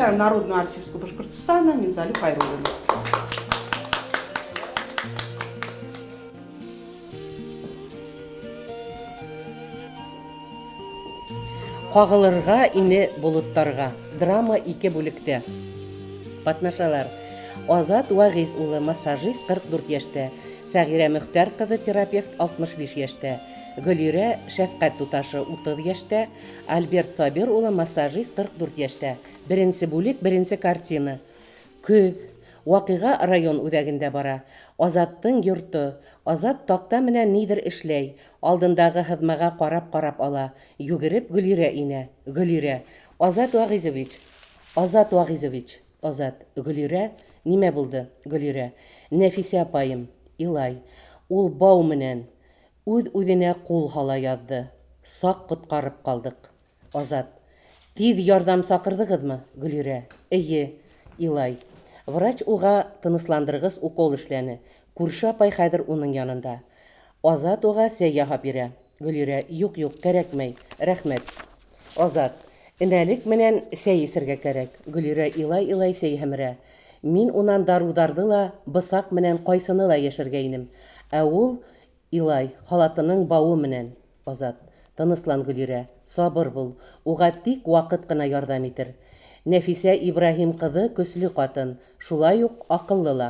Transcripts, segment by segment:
Встречаем народную артистку Башкортостана Минзалю Хайруллину. Кагылырга ине болытларга. Драма ике бүлектә. Катнашалар. Азат Вагиз улы, массажист, 44 яшьтә. Сәгыйрә Мөхтәр кызы, терапевт, 65 яшьтә. Гөлирә, шәфкать туташы, 30 яшьтә. Альберт Сабир улы, массажист, 44 яшьтә. Беренче бүлек, беренче картина. Көз. Вакыйга район үзәгендә бара. Азаттың йорты. Азат такта менән нидер эшләй. Алдындагы һызмага карап-карап ала. Йүгереп Гөлирә инә. Гөлирә. Азат Вагыйзович! Азат Вагыйзович! Азат. Гөлирә, нимә булды? Гөлирә. Нәфисә апаем. Илай. Ул бау менән. Үз-үзенә кул һала язды. Сак коткарып калдык. Азат. Тиз ярдәм сакырдыгызмы? Гөлирә. Эйе. Илай. Врач уга тынысландыргыс укол эшләне. Күрше апай хәзер уның янында. Азат уга сәй яһап бирә. Гөлирә. Юк, юк, кәрәкмәй. Рәхмәт. Азат. Энәлек менән сәй эсергә кәрәк. Гөлирә илай-илай сәй һемерә. Мин унан дарударды ла, бысак менән кайсыны ла яшергәйнем. Ә ул Илай, халатының бавы менән. Азат. Тыныслан, Гөлирә. Сабыр бул. Уга тик вакыт кына ярдәм итер. Нәфисә Ибраһим кызы көчле катын, шулай ук акыллы ла.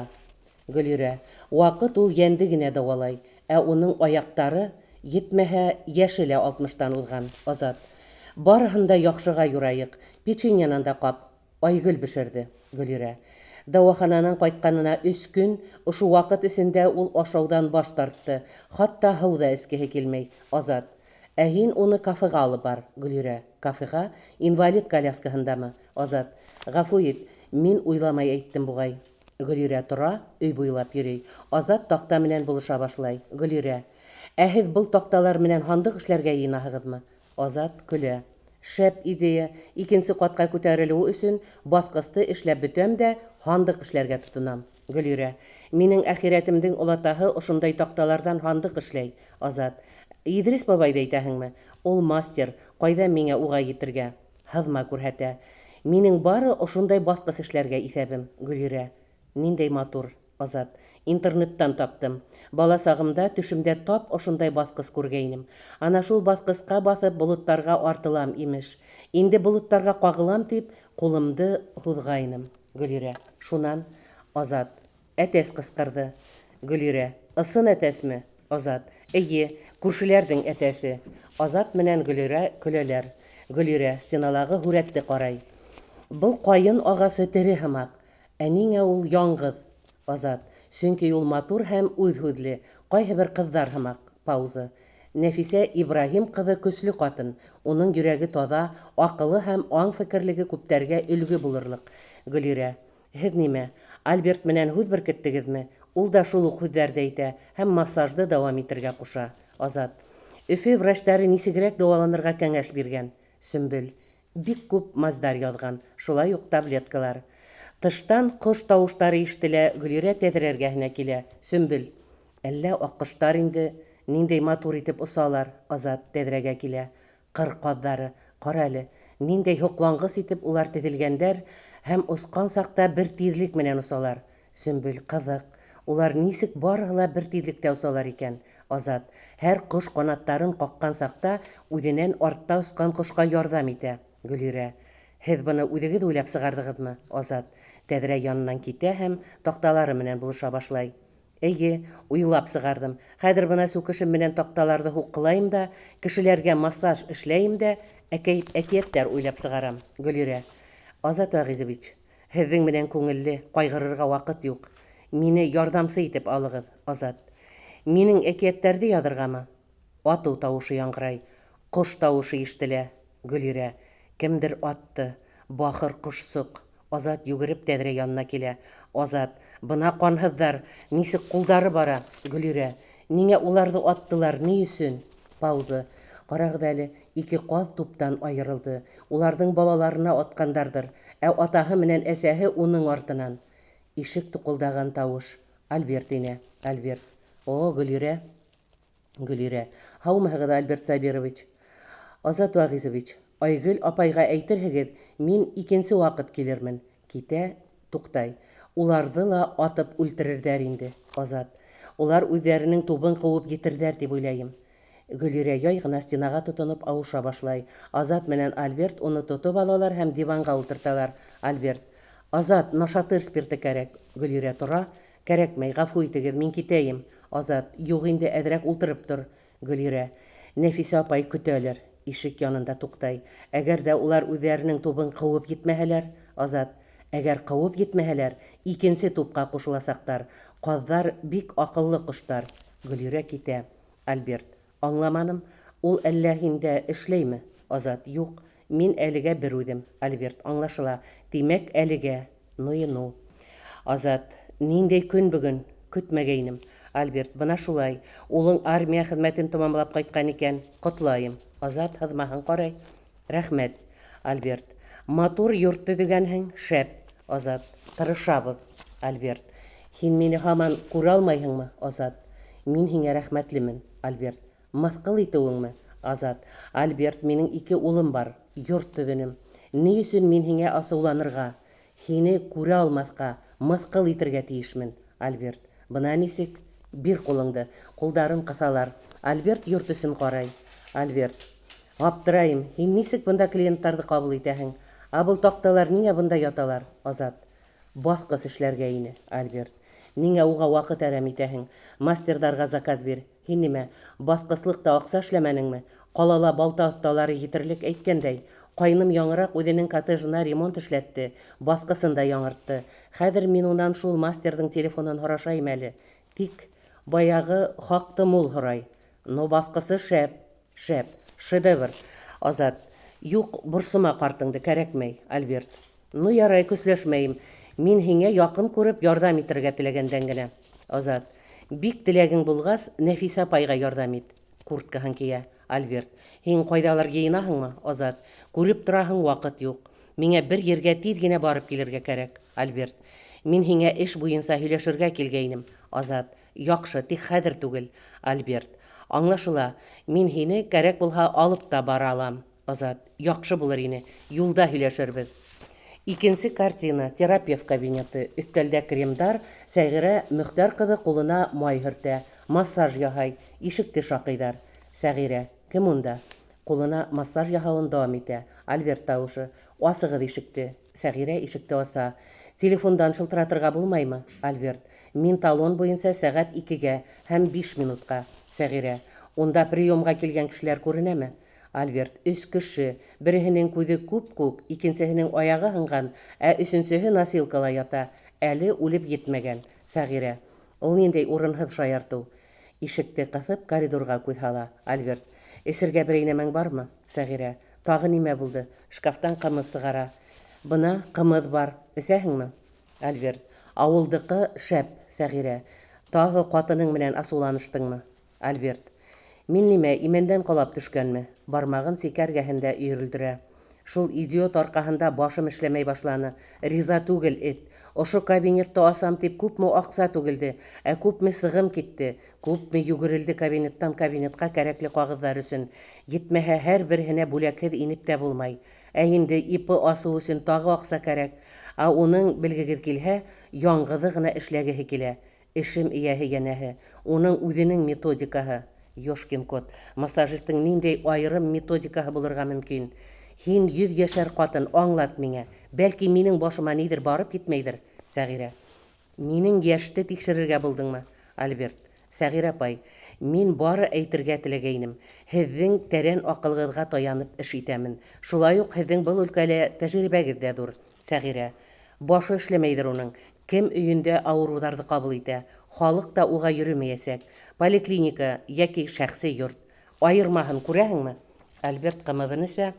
Гөлирә. Вакыт ул йәнде генә дәвалай. Ә уның аяктары, етмәһә, яше лә алтмыштан узган. Азат. Барыһын да яхшыга юраек. Печеньенан да кап. Айгөл бешерде. Гөлирә. Дәвахананан кайтканына өч көн, ошу вакыт эчендә ул ашаудан баш тартты, хатта һыу да эчкеһе килмәй. Азат. Ә һин уны кафега алып бар. Гөлирә. Кафега? Инвалид коляскаһындамы? Азат. Гафу ит, мин уйламай әйттем бугай. Гөлирә тора, өй буйлап йөри. Азат такта менән булыша башлай. Гөлирә. Ә һеҙ был такталар менән һандыҡ эшләргә йыйынаһығыҙмы? Азат, көлә. Шәп идея! Икенче катка күтәрелү өчен баскычты эшләп бөтәм дә, һандык эшләргә тотынам. Гөлирә. Минең әхирәтемдең олатаһы ошондай такталардан һандык эшләй. Азат. Идрис бабайды әйтәһеңме? Ул мастер, кайдан миңа уга етергә? Һызма күрһәтә. Минең бары ошондай баскыч эшләргә исәбем. Гөлирә. Ниндәй матур! Азат. Интернеттан таптым. Бала сагымда төшемдә тап ошындай баскыс күргәйнем. Ана шул баскыска басып болытларга артылам, имеш. Инде болытларга кагылам дип, кулымды һузгайным. Гөлирә. Шунан? Азат. Әтәс кыскырды. Гөлирә. Ысын әтәсме? Азат. Эйе, күршеләрдең әтәсе. Азат менән Гөлирә көләләр. Гөлирә, стеналагы һүрәтте карай. Был каен агасы тере һымак. Ә ниңә ул яңгыз? Азат. Чөнки ул матур һәм үзһүзле, кайһыбер кызлар һымак. Пауза. Нәфисә Ибраһим кызы көчле катын, уның йөрәге таза, акылы һәм аң-фикерлеге күптәргә өлге булырлык. Гөлирә. Һез нимә, Альберт менән һүз беркеттегезме? Ул да шул ук һүзләрде әйтә һәм массажды дәвам итергә куша. Азат. Өфе врачтары ничегрәк дәваланырга кәңәш биргән? Сөмбел. Бик күп мазьлар язган, шулай ук таблеткалар. Тыштан кош тавышлары ишетелә, Гөлирә тәҙрә эргәһенә килә. Сөмбел. Әллә аккоштар инде, ниндәй матур итеп осалар. Азат, тәҙрәгә килә. Кыр казлары. Кара әле, ниндәй һоклангыс итеп улар тезелгәндәр һәм оскан сакта бер тизлек менән осалар. Сөмбел, кызык, улар нисек барыһы ла бер тизлектә осалар икән? Азат, һәр кош канаттарын каккан сакта үзенән артта оскан кошка ярдәм итә. Гөлирә, һез быны үзегез уйлап сыгардыгызмы? Азат, тәҙрә яныннан китә һәм такталары менән булыша башлай. Эйе, уйлап сыгардым. Хәҙер бына сүкешем менән такталарҙы һуҡҡылайым да, кешеләргә массаж эшләйем дә, әкәйт әкияттәр уйлап сығарам. Гөлирә, Азат Вәгыйзович, Һеҙҙең менән күңелле, ҡайғырырға ваҡыт юҡ. Мине ярҙамсы итеп алығыҙ, Азат. Минең әкиәттәрҙе яҙырғамы? Атыу тауышы яңғырай. Ҡош тауышы ишетелә. Гөлирә. Кемдер атты. Бахыр ҡошсоҡ. Азат йүгереп тәҙрә янына килә. Азат. Бына ҡанһыҙҙар! Нисек ҡулдары бара? Гөлирә. Ниңә уларҙы аттылар, ни өсөн? Пауза. Ҡарағыҙ әле, ике ҡаҙ туптан айырылды. Уларҙың балаларына атҡандарҙыр. Ә атаһы менән әсәһе уның артынан. Ишек туҡылдаған тауыш. Альберт инә. Альберт. О, Гөлирә. Гөлирә. Һаумыһығыҙ, Альберт Сабирович. Азат Вәғизович, Айгөл апайға әйтерһегеҙ, Мин икенсе ваҡыт килермен. Китә, туҡтай. Уларҙы ла атып үлтерерҙәр инде, Азат. Улар үҙҙәренең тубын ҡыуып етерҙәр тип уйлайым. Гөлирә яй ғына стенаға тотоноп ауыша башлай. Азат менән Альберт уны тотоп алалар һәм диванға ултырталар. Альберт. Азат, нашатырь спирты кәрәк. Гөлирә тора. Кәрәкмәй, ғәфү итегеҙ, мин китәйем. Азат. Юҡ инде, әҙерәк ултырып тор. Гөлирә. Нәфисә апай көтәлер. Ишек янында туҡтай. Әгәр ҙә улар үҙҙәренең тубын ҡыуып етмәһәләр? Азат. Әгәр ҡыуып етмәһәләр, икенсе тупҡа ҡушыласаҡтар. Ҡаҙҙар бик аҡыллы ҡоштар. Гөлирә китә. Альберт. Аңламаным, ул әллә һиндә эшләйме? Азат. Юҡ, мин әлегә бер үҙем. Альберт. Аңлашыла. Тимәк, әлегә. Ну и ну. Азат. Ниндәй көн бөгөн? Көтмәгәйнем. Альберт. Бына шулай. Улың армия хеҙмәтен тамамлап ҡайтҡан икән. Ҡотлайым. Азат һыҙмаһын ҡарай. Рәхмәт. Альберт. Матур йорт төҙөгәнһең, шәп. Азат. Тырышабыҙ. Альберт. Һин мине һаман күрә алмайһыңмы? Азат. Мин һиңә рәхмәтлемен. Альберт. Мыҫҡыл итеүеңме? Азат. Альберт, минең ике улым бар. Йорт төҙөнөм. Ни өсөн мин һиңә асыуланырға, һине күрә алмаҫҡа, мыҫҡыл итергә тейешмен? Альберт. Бына нисек? Бир ҡулыңды. Ҡулдарын ҡыҫалар. Альберт йорт эсен ҡарай. Альберт. Аптырайым, һин нисек бында клиенттарҙы ҡабул итәһең? Ә был таҡталар ниңә бында яталар? Азат. Баҫҡыс эшләргә ине. Альберт. Ниңә уға ваҡыт әрәм итәһең? Мастерҙарға заказ бир. Һин нимә, баҫҡыслыҡта аҡса эшләмәнеңме? Ҡалала балта оҫталары етерлек, әйткәндәй. Ҡайным яңыраҡ үҙенең коттеджына ремонт эшләтте, баҫҡысын да яңыртты. Хәҙер мин унан шул мастерҙың телефонын һорашайым әле. Тик баяғы хаҡты мул һорай. Но баҫҡысы шәп, шәп, шедевр. Азат. Юҡ, борсома ҡартыңды, кәрәкмәй. Альберт. Ну, ярай, көсләшмәйем. Мин һиңә яҡын күреп, ярҙам итергә теләгәндән генә. Азат. Бик теләгең булғас, Нәфисә апайға ярҙам ит. Курткаһын кейә. Альберт. Һин ҡайҙалыр йыйынаһыңмы? Азат. Күреп тораһың, ваҡыт юҡ. Миңә бер ергә тиҙ генә барып килергә кәрәк. Альберт. Мин һиңә эш буйынса һөйләшергә килгәйнем. Азат. Яҡшы, тик хәҙер түгел. Альберт. Аңлашыла. Мин һине, кәрәк булһа, алып та бара алам. Азат. Яҡшы булыр ине. Юлда һөйләшербеҙ. Икенсе картина. Терапевт кабинеты. Өҫтәлдә кремдар, Сәғирә Мөхтәр ҡыҙы ҡулына май һөртә. Массаж яһай. Ишекте шаҡыйҙар. Сәғирә. Кем унда? Ҡулына массаж яһауын дауам итә. Альберт тауышы. Асығыҙ ишекте. Сәғирә ишекте аса. Телефондан шылтыратырға булмаймы? Альберт. Мин талон буйынса сәғәт икегә һәм биш минутҡа. Сәғирә. Унда приемға килгән кешеләр күренәме? Альберт. Өс кеше. Береһенең күҙе күп-күк, икенсеһенең аяғы һынған, ә өсөнсөһө носилкала ята. Әле үлеп етмәгән. Сәғирә. Ул ниндәй урынһыҙ шаяртыу? Ишекте ҡыҫып, коридорға күҙ һала. Альберт. Эсергә берәй нәмәң бармы? Сәғирә. Тағы нимә булды? Шкафтан ҡымыҙ сығара. Бына ҡымыҙ бар. Эсәһеңме? Альберт. Ауылдыҡы шәп. Сәғирә. Тағы ҡатының менән асыуланыштыңмы? Альберт. Мин нимә, имәндән ҡолап төшкәнме? Бармағын сикә эргәһендә өйөрөлдөрә. Шул идиот арҡаһында башым эшләмәй башланы. Риза түгел, эт. Ошо кабинетты асам тип күпме аҡса түгелде, ә күпме сығым китте, күпме йүгерелде кабинеттан кабинетҡа кәрәкле ҡағыҙҙар өсөн. Етмәһә, һәр береһенә бүләкһеҙ инеп тә булмай. Ә инде ИП асыу өсөн тағы аҡса кәрәк. Ә уның, белгегеҙ килһә, яңғыҙы ғына эшләгеһе килә. Эшем эйәһе йәнәһе. Уның үҙенең методикаһы. Ёшкин кот. Массажистың ниндәй айырым методикаһы булырға мөмкин? Һин йөҙ йәшәр ҡатын, аңлат миңә. Бәлки минең башыма ниҙер барып етмәйҙер? Сәғирә. Минең йәште тикшерергә булдыңмы? Альберт. Сәғирә апай, мин бары әйтергә теләгәйнем. Һеҙҙең тәрән аҡылығыҙға таянып эш итәмен. Шулай уҡ һеҙҙең был өлкәлә тәжрибәгеҙ ҙә ҙур. Сәғирә. Башы эшләмәйҙер уның. Кем өйөндә ауырыуҙарҙы ҡабул итә? Халыҡ та уға йөрөмәйәсәк. Поликлиника йәки шәхси йорт. Айырмаһын күрәһеңме? Альберт ҡымыҙын эсә.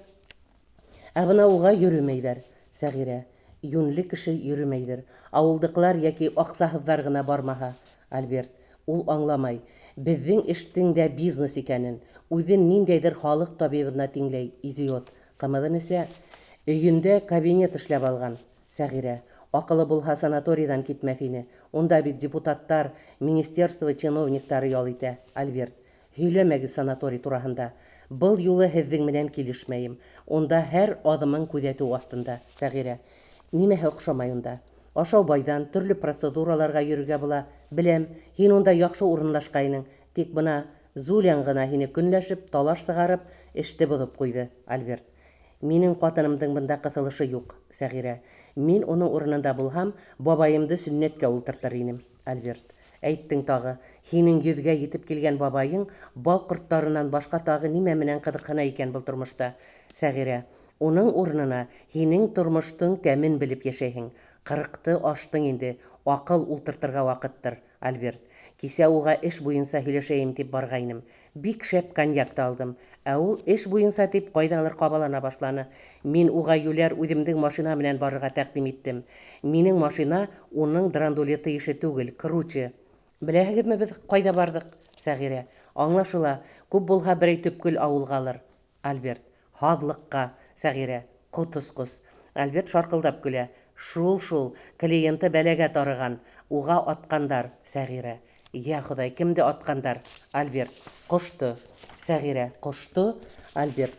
Ә бына уға йөрөмәйҙәр. Сәғирә. Йүнле кеше йөрөмәйҙер. Ауылдыҡылар йәки аҡсаһыҙҙар ғына бармаһа. Альберт. Ул аңламай. Беҙҙең эштең дә бизнес икәнен. Үҙен ниндәйҙер халыҡ табибына тиңләй, идиот. Ҡымыҙын эсә. Өйөндә кабинет эшләп алған. Сәғирә. Аҡылы булһа, санаторийҙан китмәҫ ине. Унда бит депутаттар, министерство чиновниктары ял итә. Альберт. Һөйләмәгеҙ санаторий тураһында. Был юлы һеҙҙең менән килешмәйем. Унда һәр аҙымың күҙәтеү аҫтында. Сәғирә. Нимәһе оҡшамай унда? Ашау байҙан, төрлө процедураларға йөрөргә була. Беләм, һин унда яҡшы урынлашҡайның. Тик бына Зуляң ғына һине көнләшеп, талаш сығарып, эште боҙоп ҡуйҙы. Альберт. Минең ҡатынымдың бында ҡыҫылышы юҡ. Сәғирә. Мин уның урынында булһам, бабайымды сөннәткә ултыртыр инем. Альберт. Әйттең тағы. Һинең йөҙгә етеп килгән бабайың бал ҡорттарынан башҡа тағы нимә менән ҡыҙыҡһына икән был тормошта? Сәғирә. Уның урынына һинең тормоштоң тәмен белеп йәшәйһең. Ҡырыҡты аштың инде, аҡыл ултыртырға ваҡыттыр. Альберт. Кисә уға эш буйынса һөйләшәйем дип барғайным. Бик шәп коньяк та алдым. Ә ул эш буйынса дип ҡайҙалыр ҡабалана башланы. Мин уға юләр үҙемдең машина менән барырға тәҡдим иттем. Минең машина уның драндулеты ише түгел, круче. Беләһегеҙме беҙ ҡайҙа барҙыҡ? Сәғирә. Аңлашыла, күп булһа берәй төпкөл ауылғалыр. Альберт. Һаҙлыҡҡа. Сәғирә. Ҡот осҡос. Альберт шарҡылдап көлә. Шул-шул, клиенты бәләгә тарыған. Уға атҡандар. Сәғирә. Йә Хоҙай, кемде атҡандар? Альберт. Ҡошто. Сәғирә. Ҡошто? Альберт.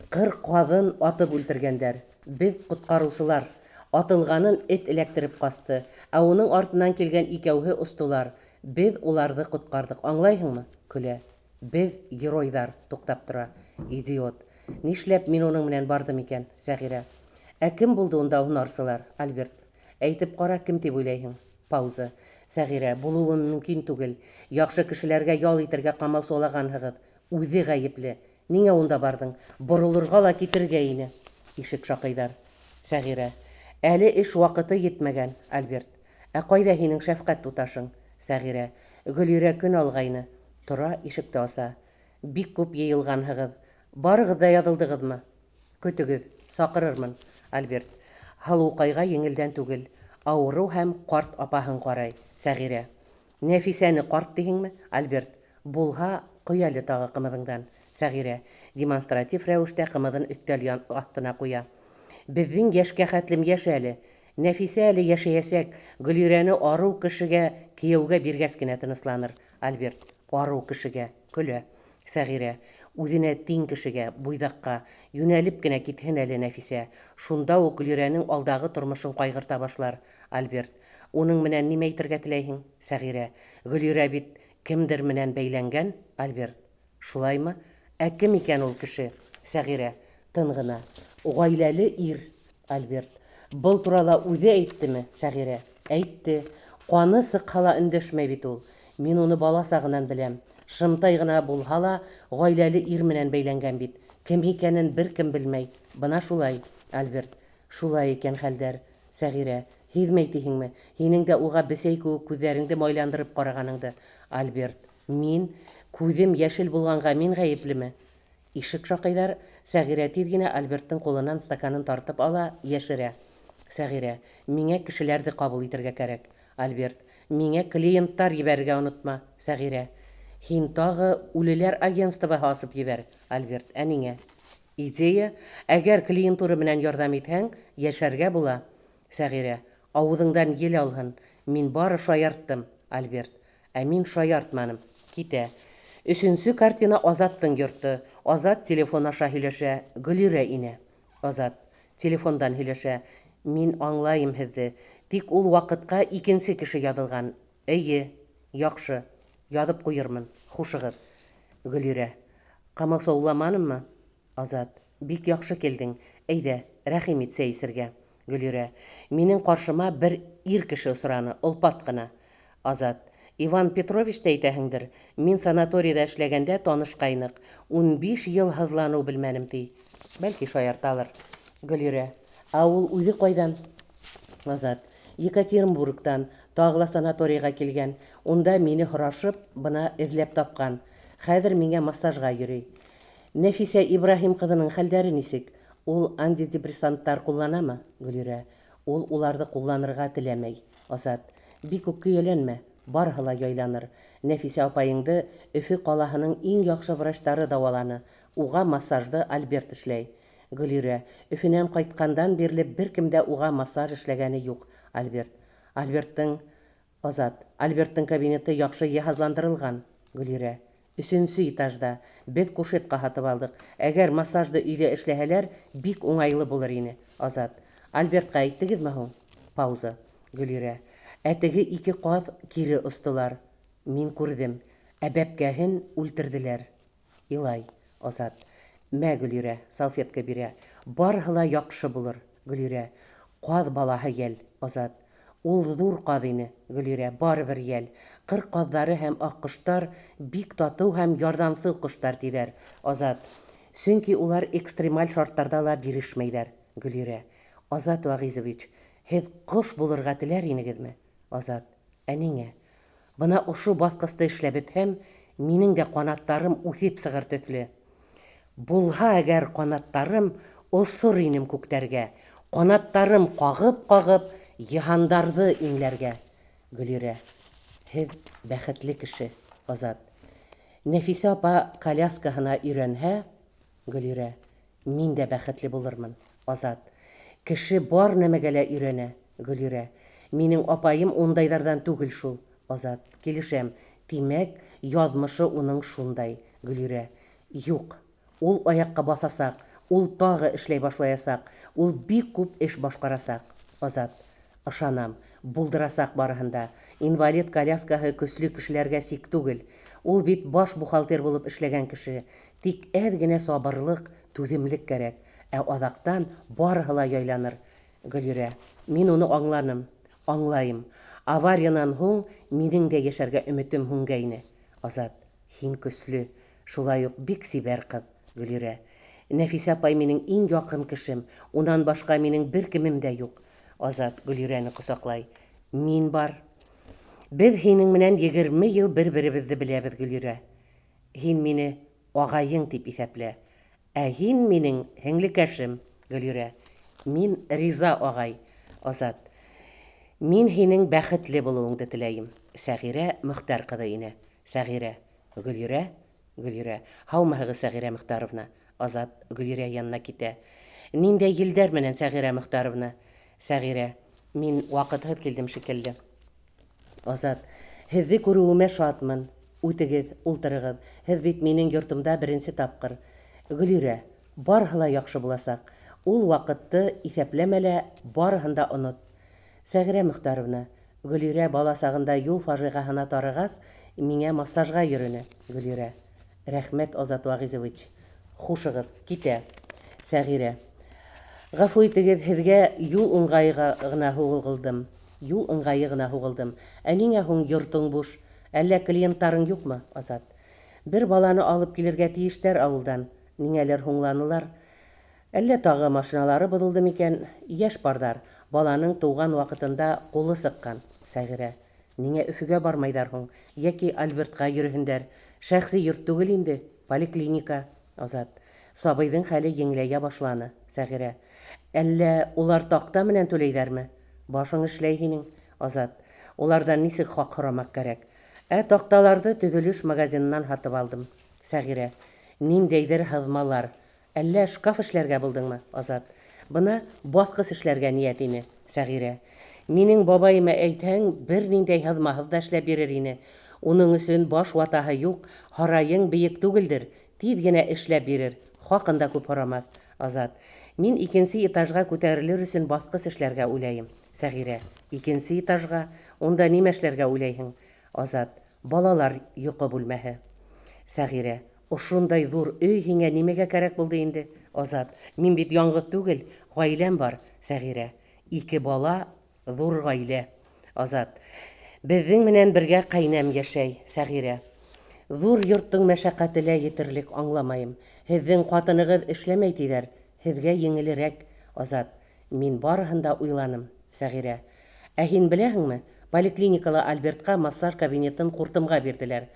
Ҡыр ҡаҙын атып үлтергәндәр. Беҙ ҡотҡарыусылар. Атылғанын эт эләктереп ҡасты. Ә уның артынан килгән икәүһе остолар. Беҙ уларҙы ҡотҡарҙыҡ. Аңлайһыңмы? Көлә. Беҙ геройҙар. Туҡтап тора. Идиот. Нишләп мин уның менән барҙым икән? Сәғирә. Ә кем булды унда һунарсылар? Альберт. Әйтеп ҡара, кем тип уйлайһың? Пауза. Сәғирә. Булыуы мөмкин түгел. Яҡшы кешеләргә ял итергә ҡамасаулағанһығыҙ. Үҙе ғәйепле. Ниңә унда барҙың? Боролорға ла китергә ине. Ишек шаҡыйҙар. Сәғирә. Әле эш ваҡыты етмәгән. Альберт. Ә ҡайҙа һинең шәфҡәт туташың? Сәғирә. Гөлирә көн алғайны. Тора, ишекте аса. Бик күп йыйылғанһығыҙ. Барығыҙ ҙа яҙылдығыҙмы? Көтөгөҙ, саҡырырмын. Альберт. Һылыуҡайға еңелдән түгел. Ауырыу һәм ҡарт апаһын ҡарай. Сәғирә. Нәфисәне ҡарт тиһеңме? Альберт. Булһа, ҡой әле тағы ҡымыҙыңдан. Сәғирә. Демонстратив рәүештә ҡымыҙын өҫтәл аҫтына ҡуя. Беҙҙең йәшкә хәтлем йәшә әле. Нәфисә әле йәшәйәсәк. Гөлирәне арыу кешегә кейәүгә биргәс кенә тынысланыр. Альберт. Арыу кешегә. Көлә. Сәғирә. Үҙенә тиң кешегә, буйҙаҡҡа. Йүнәлеп кенә китһен әле Нәфисә. Шунда уҡ Гөлирәнең алдағы тормошон ҡайғырта башлар. Альберт. Уның менән нимә әйтергә теләйһең? Сәғирә. Гөлирә бит кемдер менән бәйләнгән. Альберт. Шулаймы? Ә кем икән ул кеше? Сәғирә. Тын ғына. Ғаиләле ир. Альберт. Был турала үҙе әйттеме? Сәғирә. Әйтте. Ҡаны сыҡһа ла өндәшмәй бит ул. Мин уны бала сағынан беләм. Шымтай ғына булһа ла, ғаиләле ир менән бәйләнгән бит. Кем икәнен бер кем белмәй. Бына шулай, Альберт. Шулай икән хәлдәр. Сәғирә. Һиҙмәй тиһеңме? Һинең дә уға бесәй кеүек күҙҙәреңде майландырып ҡарағаныңды. Альберт. Мин? Күҙем йәшел булғанға мин ғәйеплеме? Ишек шаҡыйҙар. Сәғирә тиҙ генә Альберттың ҡулынан стаканын тартып ала, йәшерә. Сәғирә. Миңә кешеләрҙе ҡабул итергә кәрәк. Альберт. Миңә клиенттар ебәрергә онотма. Сәғирә. Һин тағы үлеләр агентствоһы асып ебәр. Альберт. Ә ниңә? Идея. Әгәр клиентура менән ярҙам итһәң, йәшәргә була. Сәғирә. Ауыҙыңдан ел алһын. Мин бары шаярттым. Альберт. Ә мин шаяртманым. Китә. Өсөнсө картина Азаттың йорто. Азат телефон аша һөйләшә. Гөлирә инә. Азат. Телефондан һөйләшә. Мин аңлайым һеҙҙе. Тик ул ваҡытҡа икенсе кеше яҙылған. Эйе. Яҡшы. Яҙып ҡуйырмын. Хушығыҙ. Гөлирә. Ҡамасауламаныммы? Азат. Бик яҡшы килдең. Әйҙә, рәхим ит сәй эсергә. Гөлирә. Минең ҡаршыма бер ир кеше осраны, олпат ҡына. Азат. Иван Петровичты әйтәһеңдер. Мин санаторийҙа эшләгәндә танышҡайныҡ. 15 йыл һыҙланыу белмәнем, ти. Бәлки шаярталыр. Гөлирә. Ә ул үҙе ҡайҙан? Азат. Екатеринбургтан, тағы ла санаторийға килгән. Унда мине һорашып, бына эҙләп тапҡан. Хәҙер миңә массажға йөрөй. Нәфисә Ибраһим ҡыҙының хәлдәре нисек? Ул антидепрессанттар ҡулланамы? Гөлирә. Ул уларҙы ҡулланырға теләмәй. Азат. Бик үк көйәләнмә. Барыһы ла яйланыр. Нәфисә апайыңды Өфө ҡалаһының иң яҡшы врачтары дауаланы. Уға массажды Альберт эшләй. Гөлирә. Өфөнән ҡайтҡандан бирле бер кем дә уға массаж эшләгәне юҡ. Альберт. Альберттың Азат. Альберттың кабинеты яҡшы йыһазландырылған. Гөлирә. Өсөнсө этажда. Беҙ кушетка һатып алдыҡ. Әгәр массажды өйҙә эшләһәләр, бик уңайлы булыр ине. Азат. Альбертҡа әйттегеҙме һуң? Пауза. Гөлирә. Ә теге ике ҡаҙ кире остолар. Мин күрҙем. Ә бәпкәһен үлтерҙеләр. Илай. Азат. Мә, Гөлирә, салфетка бирә. Барыһы ла яҡшы булыр. Гөлирә. Ҡаҙ балаһы йәл. Азат. Ул ҙур ҡаҙ ине. Гөлирә. Барыбер йәл. Ҡыр ҡаҙҙары һәм аҡҡоштар бик татыу һәм ярҙамсыл ҡоштар, тиҙәр. Азат. Сөнки улар экстремаль шарттарҙа ла бирешмәйҙәр. Гөлирә. Азат Вәғизович, һеҙ ҡош булырға теләр инегеҙме? Азат. Ә ниңә? Бына ошо баҫҡысты эшләп бөтһәм, минең дә ҡанаттарым үҫеп сығыр төҫлө. Булһа әгәр ҡанаттарым, осор инем күктәргә, Ҡанаттарым ҡағып-ҡағып, йыһандарҙы иңләргә. Гөлирә. Һеҙ бәхетле кеше, Азат. Нәфисә апа коляскаһына өйрәнһә, Гөлирә. Мин дә бәхетле булырмын. Азат. Кеше бар нәмәгә лә өйрәнә. Гөлирә. Минең апайым ундайҙарҙан түгел шул. Азат. Килешәм. Тимәк, яҙмышы уның шундай. Гөлирә. Юк. Ул аяҡҡа баҫасаҡ. Ул тағы эшләй башлаясаҡ. Ул бик күп эш башҡарасаҡ. Азат. Ышанам, булдырасаҡ барыһын да. Инвалид коляскаһы көслө кешеләргә сик түгел. Ул бит баш бухгалтер булып эшләгән кеше. Тик әҙ генә сабырлыҡ, түҙемлек кәрәк. Ә аҙаҡтан барыһы ла яйланыр. Гөлирә. Мин уны аңланым. Аңлайым. Авариянан һуң минең дә йәшәргә өмөтөм һүнгәйне. Азат. Һин көслө. Шулай уҡ бик сибәр ҡыҙ, Гөлирә. Нәфисә апай минең иң яҡын кешем, унан башҡа минең бер кемем дә юҡ. Азат Гөлирәне ҡосаҡлай. Мин бар. Беҙ һинең менән 20 йыл бер-беребеҙҙе беләбеҙ, Гөлирә. Һин мине ағайың тип иҫәплә. Ә һин минең һеңлекәшем, Гөлирә. Мин риза, ағай. Азат. Мин һинең бәхетле булыуыңды теләйем. Сәғирә Мөхтәр ҡыҙы инә. Сәғирә. Гөлирә? Гөлирә. Һаумыһығыҙ, Сәғирә Мөхтәровна. Азат Гөлирә янына китә. Ниндәй елдәр менән, Сәғирә Мөхтәровна? Сәғирә. Мин ваҡытһыҙ килдем шикелле. Азат. Һеҙҙе күреүемә шатмын. Үтегеҙ, ултырығыҙ. Һеҙ бит минең йортомда беренсе тапҡыр. Гөлирә. Барыһы ла яҡшы буласаҡ. Ул ваҡытты иҫәпләмә лә, барыһын да онот. Сәғирә Мөхтәровна. Гөлирә бала сағында юл фажиғаһына тарығас, миңә массажға йөрөнө. Гөлирә. Рәхмәт, Азат Вәғизович. Хушығыҙ. Китә. Сәғирә. Ғәфү итегеҙ, һеҙгә юл ыңғайы ғына һуғылдым. Юл ыңғайы ғына һуғылдым. Ә ниңә һуң йортоң буш? Әллә клиенттарың юҡмы, Азат? Бер баланы алып килергә тейештәр ауылдан. Ниңәлер һуңланылар. Әллә тағы машиналары боҙолдо микән? Йәш парҙар. Баланың тыуған ваҡытында ҡулы сыҡҡан. Сәғирә. Ниңә Өфөгә бармайҙар һуң? Йәки Альбертҡа йөрөһөндәр. Шәхси йорт түгел инде, поликлиника. Азат. Сабыйҙың хәле еңеләйә башланы. Сәғирә. Әллә улар таҡта менән түләйҙәрме? Башың эшләй һинең, Азат. Уларҙан нисек хаҡ һорамаҡ кәрәк? Ә таҡталарҙы төҙөлөш магазинынан һатып алдым. Сәғирә. Ниндәйҙер һыҙмалар. Әллә шкаф эшләргә булдыңмы, Азат? Бына баҫҡыс эшләргә ниәт ине, Сәғирә. Минең бабайыма әйтһәң, берниндәй һыҙмаһыҙ ҙа эшләп бирер ине. Уның өсөн баш ватаһы юҡ, һарайың бейек түгелдер, тиҙ генә эшләп бирер, хаҡын да күп һорамаҫ. Азат. Мин икенсе этажға күтәрелер өсөн баҫҡыс эшләргә уйлайым. Сәғирә. Икенсе этажға? Унда нимә эшләргә уйлайһың? Азат. Балалар йоҡо бүлмәһе. Сәғирә. Ошондай ҙур өй һиңә нимәгә кәрәк булды инде? Азат. Мин бит яңғыҙ түгел, ғаиләм бар. Сәғирә. Ике бала, ҙур ғаилә. Азат. Беҙҙең менән бергә ҡәйнәм йәшәй. Сәғирә. Ҙур йорттоң мәшәҡәте лә етерлек, аңламайым. Һеҙҙең ҡатынығыҙ эшләмәй тиҙәр, һеҙгә еңелерәк. Азат. Мин барыһын да уйланым, Сәғирә. Ә һин беләһеңме, поликлиникала Альбертҡа массаж кабинетын ҡуртымға бирҙеләр.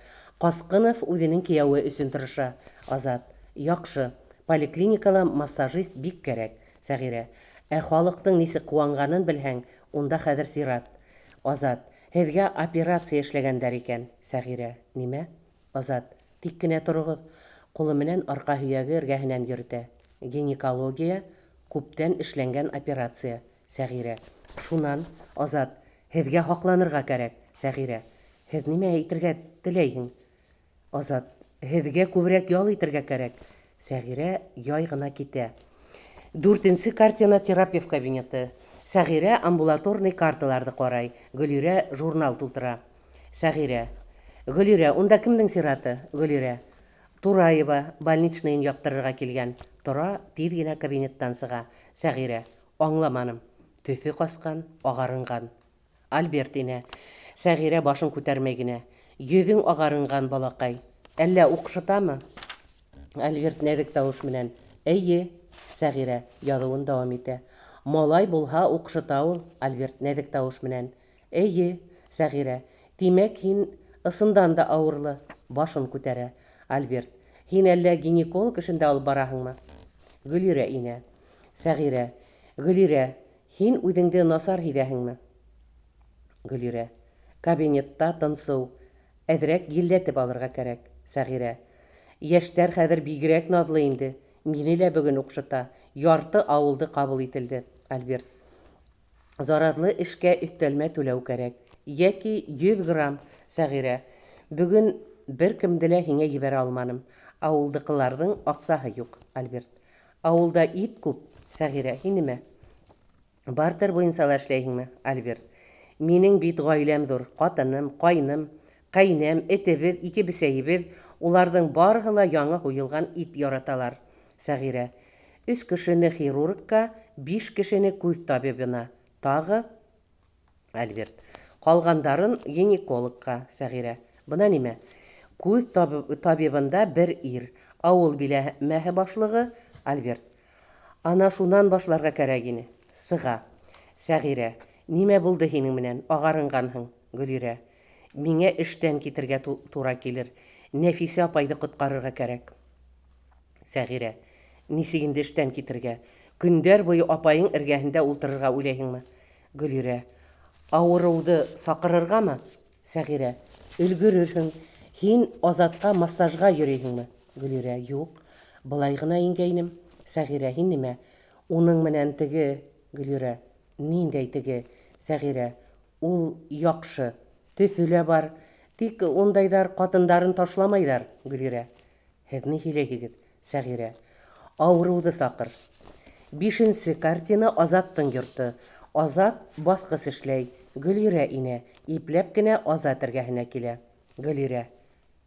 Ҡасҡынов үҙенең кейәүе өсөн тырыша. Азат. Яҡшы. Поликлиникала массажист бик кәрәк. Сәғирә. Ә халыҡтың нисек ҡыуанғанын белһәң, унда хәҙер сират. Азат. Һеҙгә операция эшләгәндәр икән. Сәғирә. Нимә? Азат. Тик кенә тороғоҙ. Ҡулы менән арҡа һөйәге эргәһенән йөрөтә. Гинекология, күптән эшләнгән операция. Сәғирә. Шунан? Азат. Һеҙгә һаҡланырға кәрәк. Сәғирә. Һеҙ нимә әйтергә теләйһең? Азат. Һеҙгә күберәк ял итергә кәрәк. Сәғирә яй гына китә. Дүртенсе картина терапевт кабинеты. Сәғирә амбулаторный карталарҙы ҡарай, Гөлирә журнал тултыра. Сәғирә. Гөлирә, унда кемдең сираты? Гөлирә. Тураева больничныйын яптырырға килгән. Тора, тиҙ генә кабинеттан сыға. Сәғирә. Аңламаным. Төҫө ҡасҡан, ағарынған. Альберт инә. Сәғирә башын күтәрмәй генә. Йөҙөң ағарынған, балаҡай. Әллә уҡшытамы? Альберт нәҙек тауыш менән. Эйе. Сәғирә яҙыуын дауам итә. Малай булһа уҡшыта ул. Альберт нәҙек тауыш менән. Эйе. Сәғирә. Тимәк, һин ысындан да ауырлы. Башын күтәрә. Альберт. Һин әллә гинеколог эшен дә алып бараһыңмы? Гөлирә инә. Сәғирә. Гөлирә, һин үҙеңде насар һиҙәһеңме? Гөлирә. Кабинетта тынсыу. Әҙерәк елләтеп алырға кәрәк. Сәғирә. Йәштәр хәҙер бигерәк наҙлы инде. Мине лә бөгөн уҡшыта. Ярты ауылды ҡабул ителде. Альберт. Зарарлы эшкә өҫтәлмә түләү кәрәк. Йәки 100 грамм. Сәғирә. Бөгөн бер кемде лә һиңә ебәрә алманым. Ауылдыҡыларҙың аҡсаһы юҡ. Альберт. Ауылда ит күп. Сәғирә. Һин нимә? Бартер буйынса ла эшләйһеңме? Альберт. Минең бит ғаиләм ҙур. Ҡатыным, ҡайным, ҡәйнәм, этебеҙ, ике бесәйебеҙ. Уларҙың барыһы ла яңы һуйылған ит яраталар. Сәғирә. Өс кешене хирургка, биш кешене күҙ табибына. Тағы? Альберт. Ҡалғандарын гинекологка. Сәғирә. Бына нимә? Күҙ табибында бер ир. Ауыл биләмәһе башлығы Альберт. Ана шунан башларға кәрәк ине. Сыға. Сәғирә. Нимә булды һинең менән? Ағарынғанһың. Гөлирә. Миңә эштән китергә тура килер. Нәфисә апайҙы ҡотҡарырға кәрәк. Сәғирә. Нисек инде эштән китергә? Көндәр буйы апайың эргәһендә ултырырға уйлайһыңмы? Гөлирә. Ауырыуҙы саҡырырғамы? Сәғирә. Өлгөрөрһөң. Һин Азатҡа массажға йөрөйһөңме? Гөлирә. Юҡ. Былай ғына ингәйнем. Сәғирә, һин нимә? Уның менән теге... Гөлирә. Ниндәй теге? Сәғирә. Ул яҡшы. Төҫө лә бар. Тик ундайҙар ҡатындарын ташламайҙар. Гөлирә. Һеҙ ни һөйләйһегеҙ? Сәғирә. Ауырыуҙы саҡыр. Бишенсе картина Азаттың йорто. Азат баҫҡыс эшләй. Гөлирә инә. Ипләп кенә Азат эргәһенә килә. Гөлирә.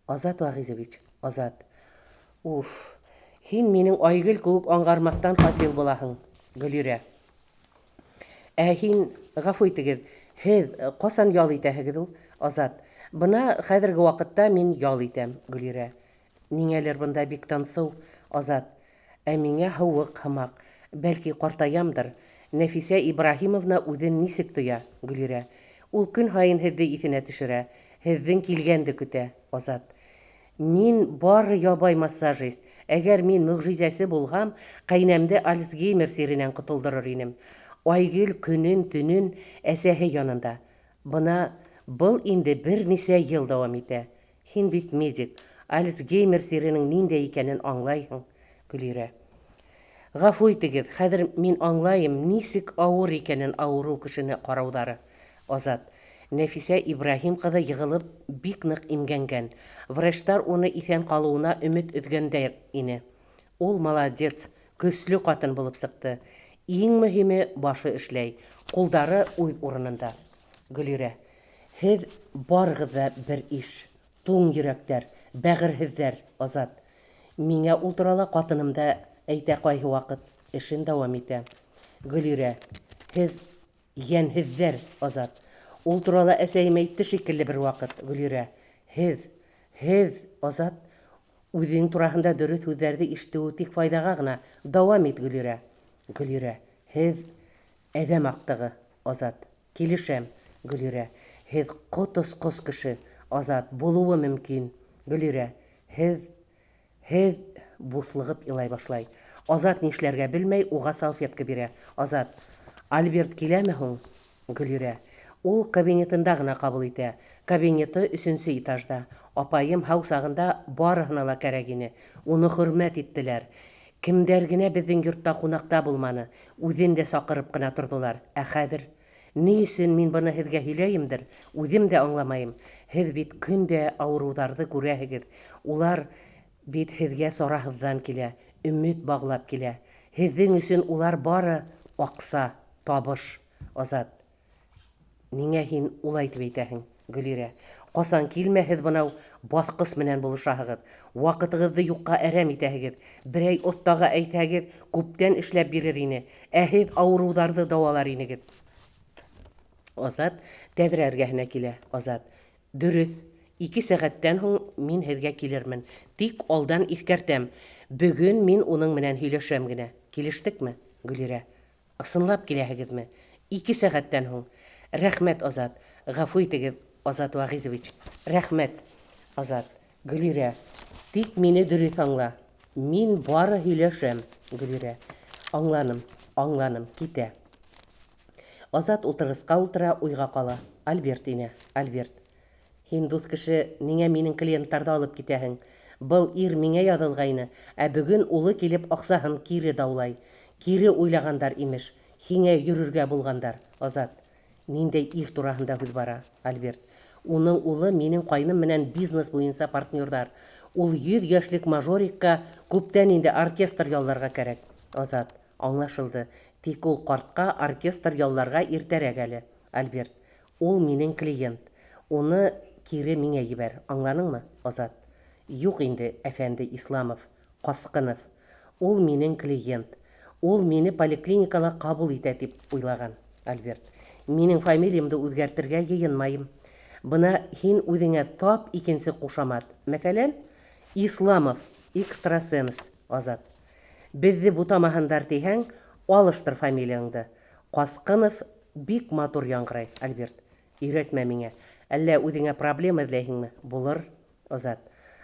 Азат Вәғизович. Азат. Уф. Һин минең Айгөл кеүек аңғармаҡтан хасил булаһың. Гөлирә. Ә һин, ғәфү итегеҙ, һеҙ ҡасан ял итәһегеҙ ул? Азат. Бына хәҙерге ваҡытта мин ял итәм. Гөлирә. Ниңәлер бында бик тынсыу. Азат. Ә миңә һыуыҡ һымаҡ. Бәлки, ҡартаямдыр. Нәфисә Ибраһимовна үҙен нисек тоя? Гөлирә. Ул көн һайын һеҙҙе иҫенә төшөрә. Һеҙҙең килгәнде көтә. Азат. Мин бары ябай массажист. Әгәр мин мөгъжизәсе булһам, ҡәйнәмде Альцгеймер сиренән ҡотолдорор инем. Айгөл көнөн-төнөн әсәһе янында. Бына был инде бер нисә йыл дауам итә. Һин бит медик, Альцгеймер сиренең ниндәй икәнен аңлайһың, Гөлирә. Гафу итегеҙ, хәҙер мин аңлайым, нисек ауыр икәнен авырыу кешене ҡарауҙары. Азат. Нәфисә Ибраһим ҡыҙы йығылып бик ныҡ имгәнгән. Врачтар уны иҫән ҡалыуына өмөт өҙгәндәр ине. Ул молодец, көслө ҡатын булып сыҡты. Иң мөһиме, башы эшләй, ҡулдары үҙ урынында. Гөлирә. Һеҙ барығыҙ ҙа бер иш. Туң йөрәктәр, бәгырьһеҙҙәр, Азат. Миңә ул турала ҡатыным да әйтә ҡайһы ваҡыт. Эшен дауам итә. Гөлирә. Һеҙ йәнһеҙҙәр, Азат. Ул турала әсәйем әйтте шикелле бер ваҡыт. Гөлирә. Һеҙ, һеҙ, Азат. Үҙең тураһында дөрөҫ һүҙҙәрҙе ишетеүе тик файҙаға ғына. Дауам ит, Гөлирә. Гөлирә. Һеҙ әҙәм аҡтығы, Азат. Килешәм, Гөлирә. Һеҙ ҡот осҡос кеше, Азат. Булыуы мөмкин, Гөлирә. Һеҙ, һеҙ буҫлығып илай башлай. Азат нишләргә белмәй, уға салфетка бирә. Азат. Альберт киләме һуң? Гөлирә. Ул кабинетында ғына ҡабул итә. Кабинеты өсөнсө этажда. Апайым һау сағында барыһына ла кәрәк ине. Уны хөрмәт иттеләр. Кемдәр генә беҙҙең йортта ҡунаҡта булманы. Үҙен дә саҡырып ҡына торҙолар. Ә хәҙер? Ни өсөн мин быны һеҙгә һөйләйемдер, үҙем дә аңламайым. Һеҙ бит көн дә ауырыуҙарҙы күрәһегеҙ. Улар бит һеҙгә сараһыҙҙан килә, өмөт бағлап килә. Һеҙҙең өсөн улар бары аҡса, табыш. Азат. Ниңә һин улай итеп әйтәһең, Гөлирә? Ҡасан килмә һеҙ бынау баҫҡыс менән булышаһығыҙ. Ваҡытығыҙҙы юҡҡа әрәм итәһегеҙ. Берәй оҫтаға әйтһәгеҙ, күптән эшләп бирер ине. Ә һеҙ ауырыуҙарҙы дауалар инегеҙ. Азат тәҙрә эргәһенә килә. Азат. Дөрөҫ. Ике сәғәттән һуң мин һеҙгә килермен. Тик алдан иҫкәртәм, бөгөн мин уның менән һөйләшәм генә. Килештекме? Гөлирә. Ысынлап киләһегеҙме? Ике сәғәттән һуң. Рәхмәт, Азат. Ғәфү итегеҙ, Азат Вәғизович. Рәхмәт, Азат. Гөлирә. Тик мине дөрөҫ аңла. Мин бары һөйләшәм. Гөлирә. Аңланым, аңланым. Китә. Азат ултырғысҡа ултыра, уйға ҡала. Альберт инә. Альберт. Һин, дуҫ кеше, ниңә минең клиенттарҙы алып китәһең? Был ир миңә яҙылғайны, ә бөгөн улы килеп аҡсаһын кире даулай. Кире уйлағандар, имеш. Һиңә йөрөргә булғандар. Азат. Ниндәй ир тураһында һүҙ бара? Альберт. Уның улы минең ҡайным менән бизнес буйынса партнерҙар. Ул 100 йәшлек мажорикка күптән инде оркестр ялларға кәрәк. Азат. Аңлашылды. Тик ул ҡартҡа оркестр ялларға иртәрәк әле. Альберт. Ул минең клиент. Уны кире миңә ебәр. Аңланыңмы? Азат. Юҡ инде, әфәнде Исламов, Ҡасҡынов. Ул минең клиент. Ул мине поликлиникала ҡабул итә тип уйлаған. Альберт. Минең фамилиямды үҙгәртергә йыйынмайым. Бына һин үҙеңә тап икенсе ҡушамат. Мәҫәлән, Исламов, экстрасенс. Азат. Беҙҙе бутамаһындар тиһәң, алыштыр фамилияңды. Ҡасҡынов бик матур яңғырай, Альберт. Өйрәтмә миңә. Әллә үҙеңә проблема эҙләйһеңме? Булыр, Азат.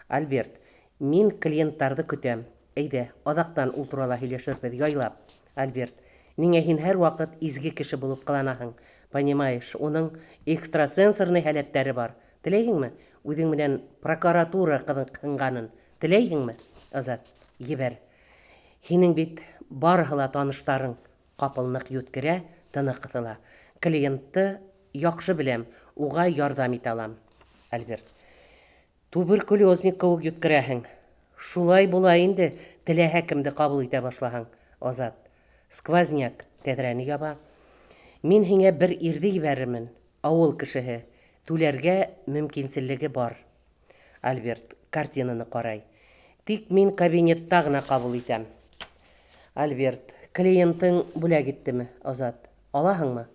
Альберт, мин клиенттарҙы көтәм. Әйҙә, аҙаҡтан ул турала һөйләшербеҙ, яйлап. Альберт, ниңә һин һәр ваҡыт изге кеше булып ҡыланаһың? Понимаешь, уның экстрасенсорный һәләттәре бар. Теләйһеңме, үҙең менән прокуратура ҡыҙыҡһынғанын? Теләйһеңме? Азат, ебәр. Һинең бит барыһы ла таныштарың. Ҡапыл ныҡ йүткерә, тыны ҡыҫыла. Клиентты яҡшы беләм, уға ярҙам итә алам. Альберт. Туберкулезник кеүек йүткерәһең. Шулай була инде, теләһә кемде ҡабул итә башлаһаң. Азат. Сквозняк. Тәҙрәне яба. Мин һиңә бер ирҙе ебәрермен. Ауыл кешеһе. Түләргә мөмкинселлеге бар. Альберт. Картинаны ҡарай. Тик мин кабинетта ғына ҡабул итәм. Альберт. Клиентың бүләк иттеме? Азат. Алаһыңмы?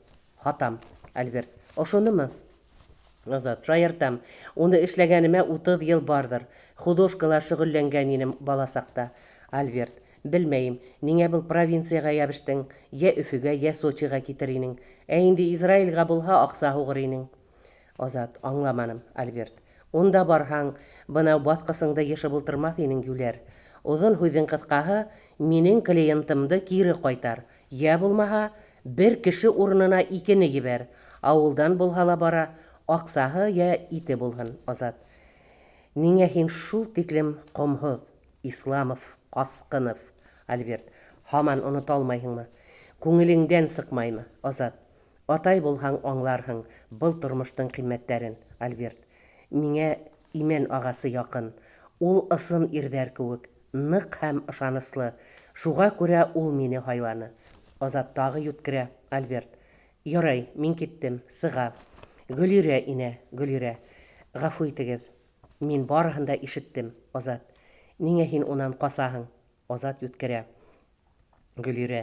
Һатам. Альберт. Ошономо? Азат. Шаяртам. Уны эшләгәнемә 30 йыл барҙыр. Художкала шөғөлләнгән инем бала саҡта. Альберт. Белмәйем, ниңә был провинцияға йәбештең? Йә Өфөгә, йә Сочиға китер инең. Ә инде Израилгә булһа, аҡса һуғыр инең. Азат. Аңламаным. Альберт. Унда барһаң, бынау баҫҡысыңды йышып ултырмаҫ инең, юләр. Оҙон һүҙҙең ҡыҫҡаһы, минең клиентымды кире ҡайтар. Йә булмаһа, бер кеше урынына икене ебәр. Ауылдан булһа ла бара, аҡсаһы йә ите булһын. Азат. Ниңә һин шул тиклем ҡомһоҙ, Исламов, Ҡасҡынов? Альберт. Һаман онота алмайһыңмы? Күңелеңдән сыҡмаймы? Азат. Атай булһаң, аңларһың был тормоштоң ҡиммәттәрен. Альберт. Миңә имән ағасы яҡын. Ул ысын ирҙәр кеүек, ныҡ һәм ышаныслы. Шуға күрә ул мине һайланы. Азат тағы йүткерә. Альберт. Ярай, мин киттем. Сыға. Гөлирә инә. Гөлирә. Ғәфү итегеҙ. Мин барыһын да ишеттем. Азат. Ниңә һин унан ҡасаһың? Азат йүткерә. Гөлирә.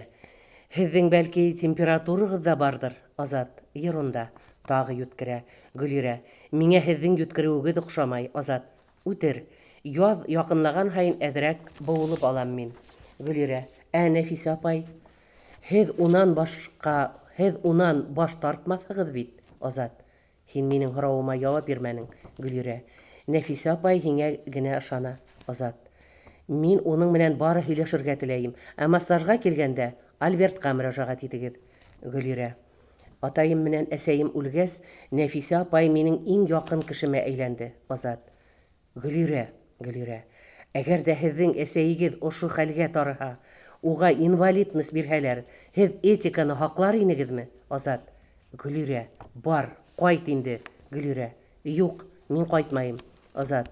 Һеҙҙең, бәлки, температурағыҙ ҙа барҙыр? Азат. Ерунда. Тағы йүткерә. Гөлирә. Миңә һеҙҙең йүткереүегеҙ оҡшамай. Азат. Үтер. Яҙ яҡынлаған һайын әҙерәк быуылып алам мин. Гөлирә. Ә Нәфисә апай? Һеҙ унан башҡа, һеҙ унан баш тартмаҫһығыҙ бит? Азат. Һин минең һорауыма яуап бирмәнең, Гөлирә. Нәфисә апай һиңә генә ышана, Азат. Мин уның менән бары һөйләшергә теләйем. Ә массажга килгәндә, Альбертка мөрәжәгать итегеҙ, Гөлирә. Атайым менән әсәйем үлгәс, Нәфисә апай минең иң яҡын кешемә әйләнде, Азат. Гөлирә, Гөлирә. Әгәр дә һеҙҙең әсәйегеҙ ошо хәлгә тарыһа, уға инвалидность бирһәләр, һеҙ этиканы һаҡлар инегеҙме? Азат. Гөлирә. Бар, кайт инде. Гөлирә. Юк, мин кайтмайым. Азат.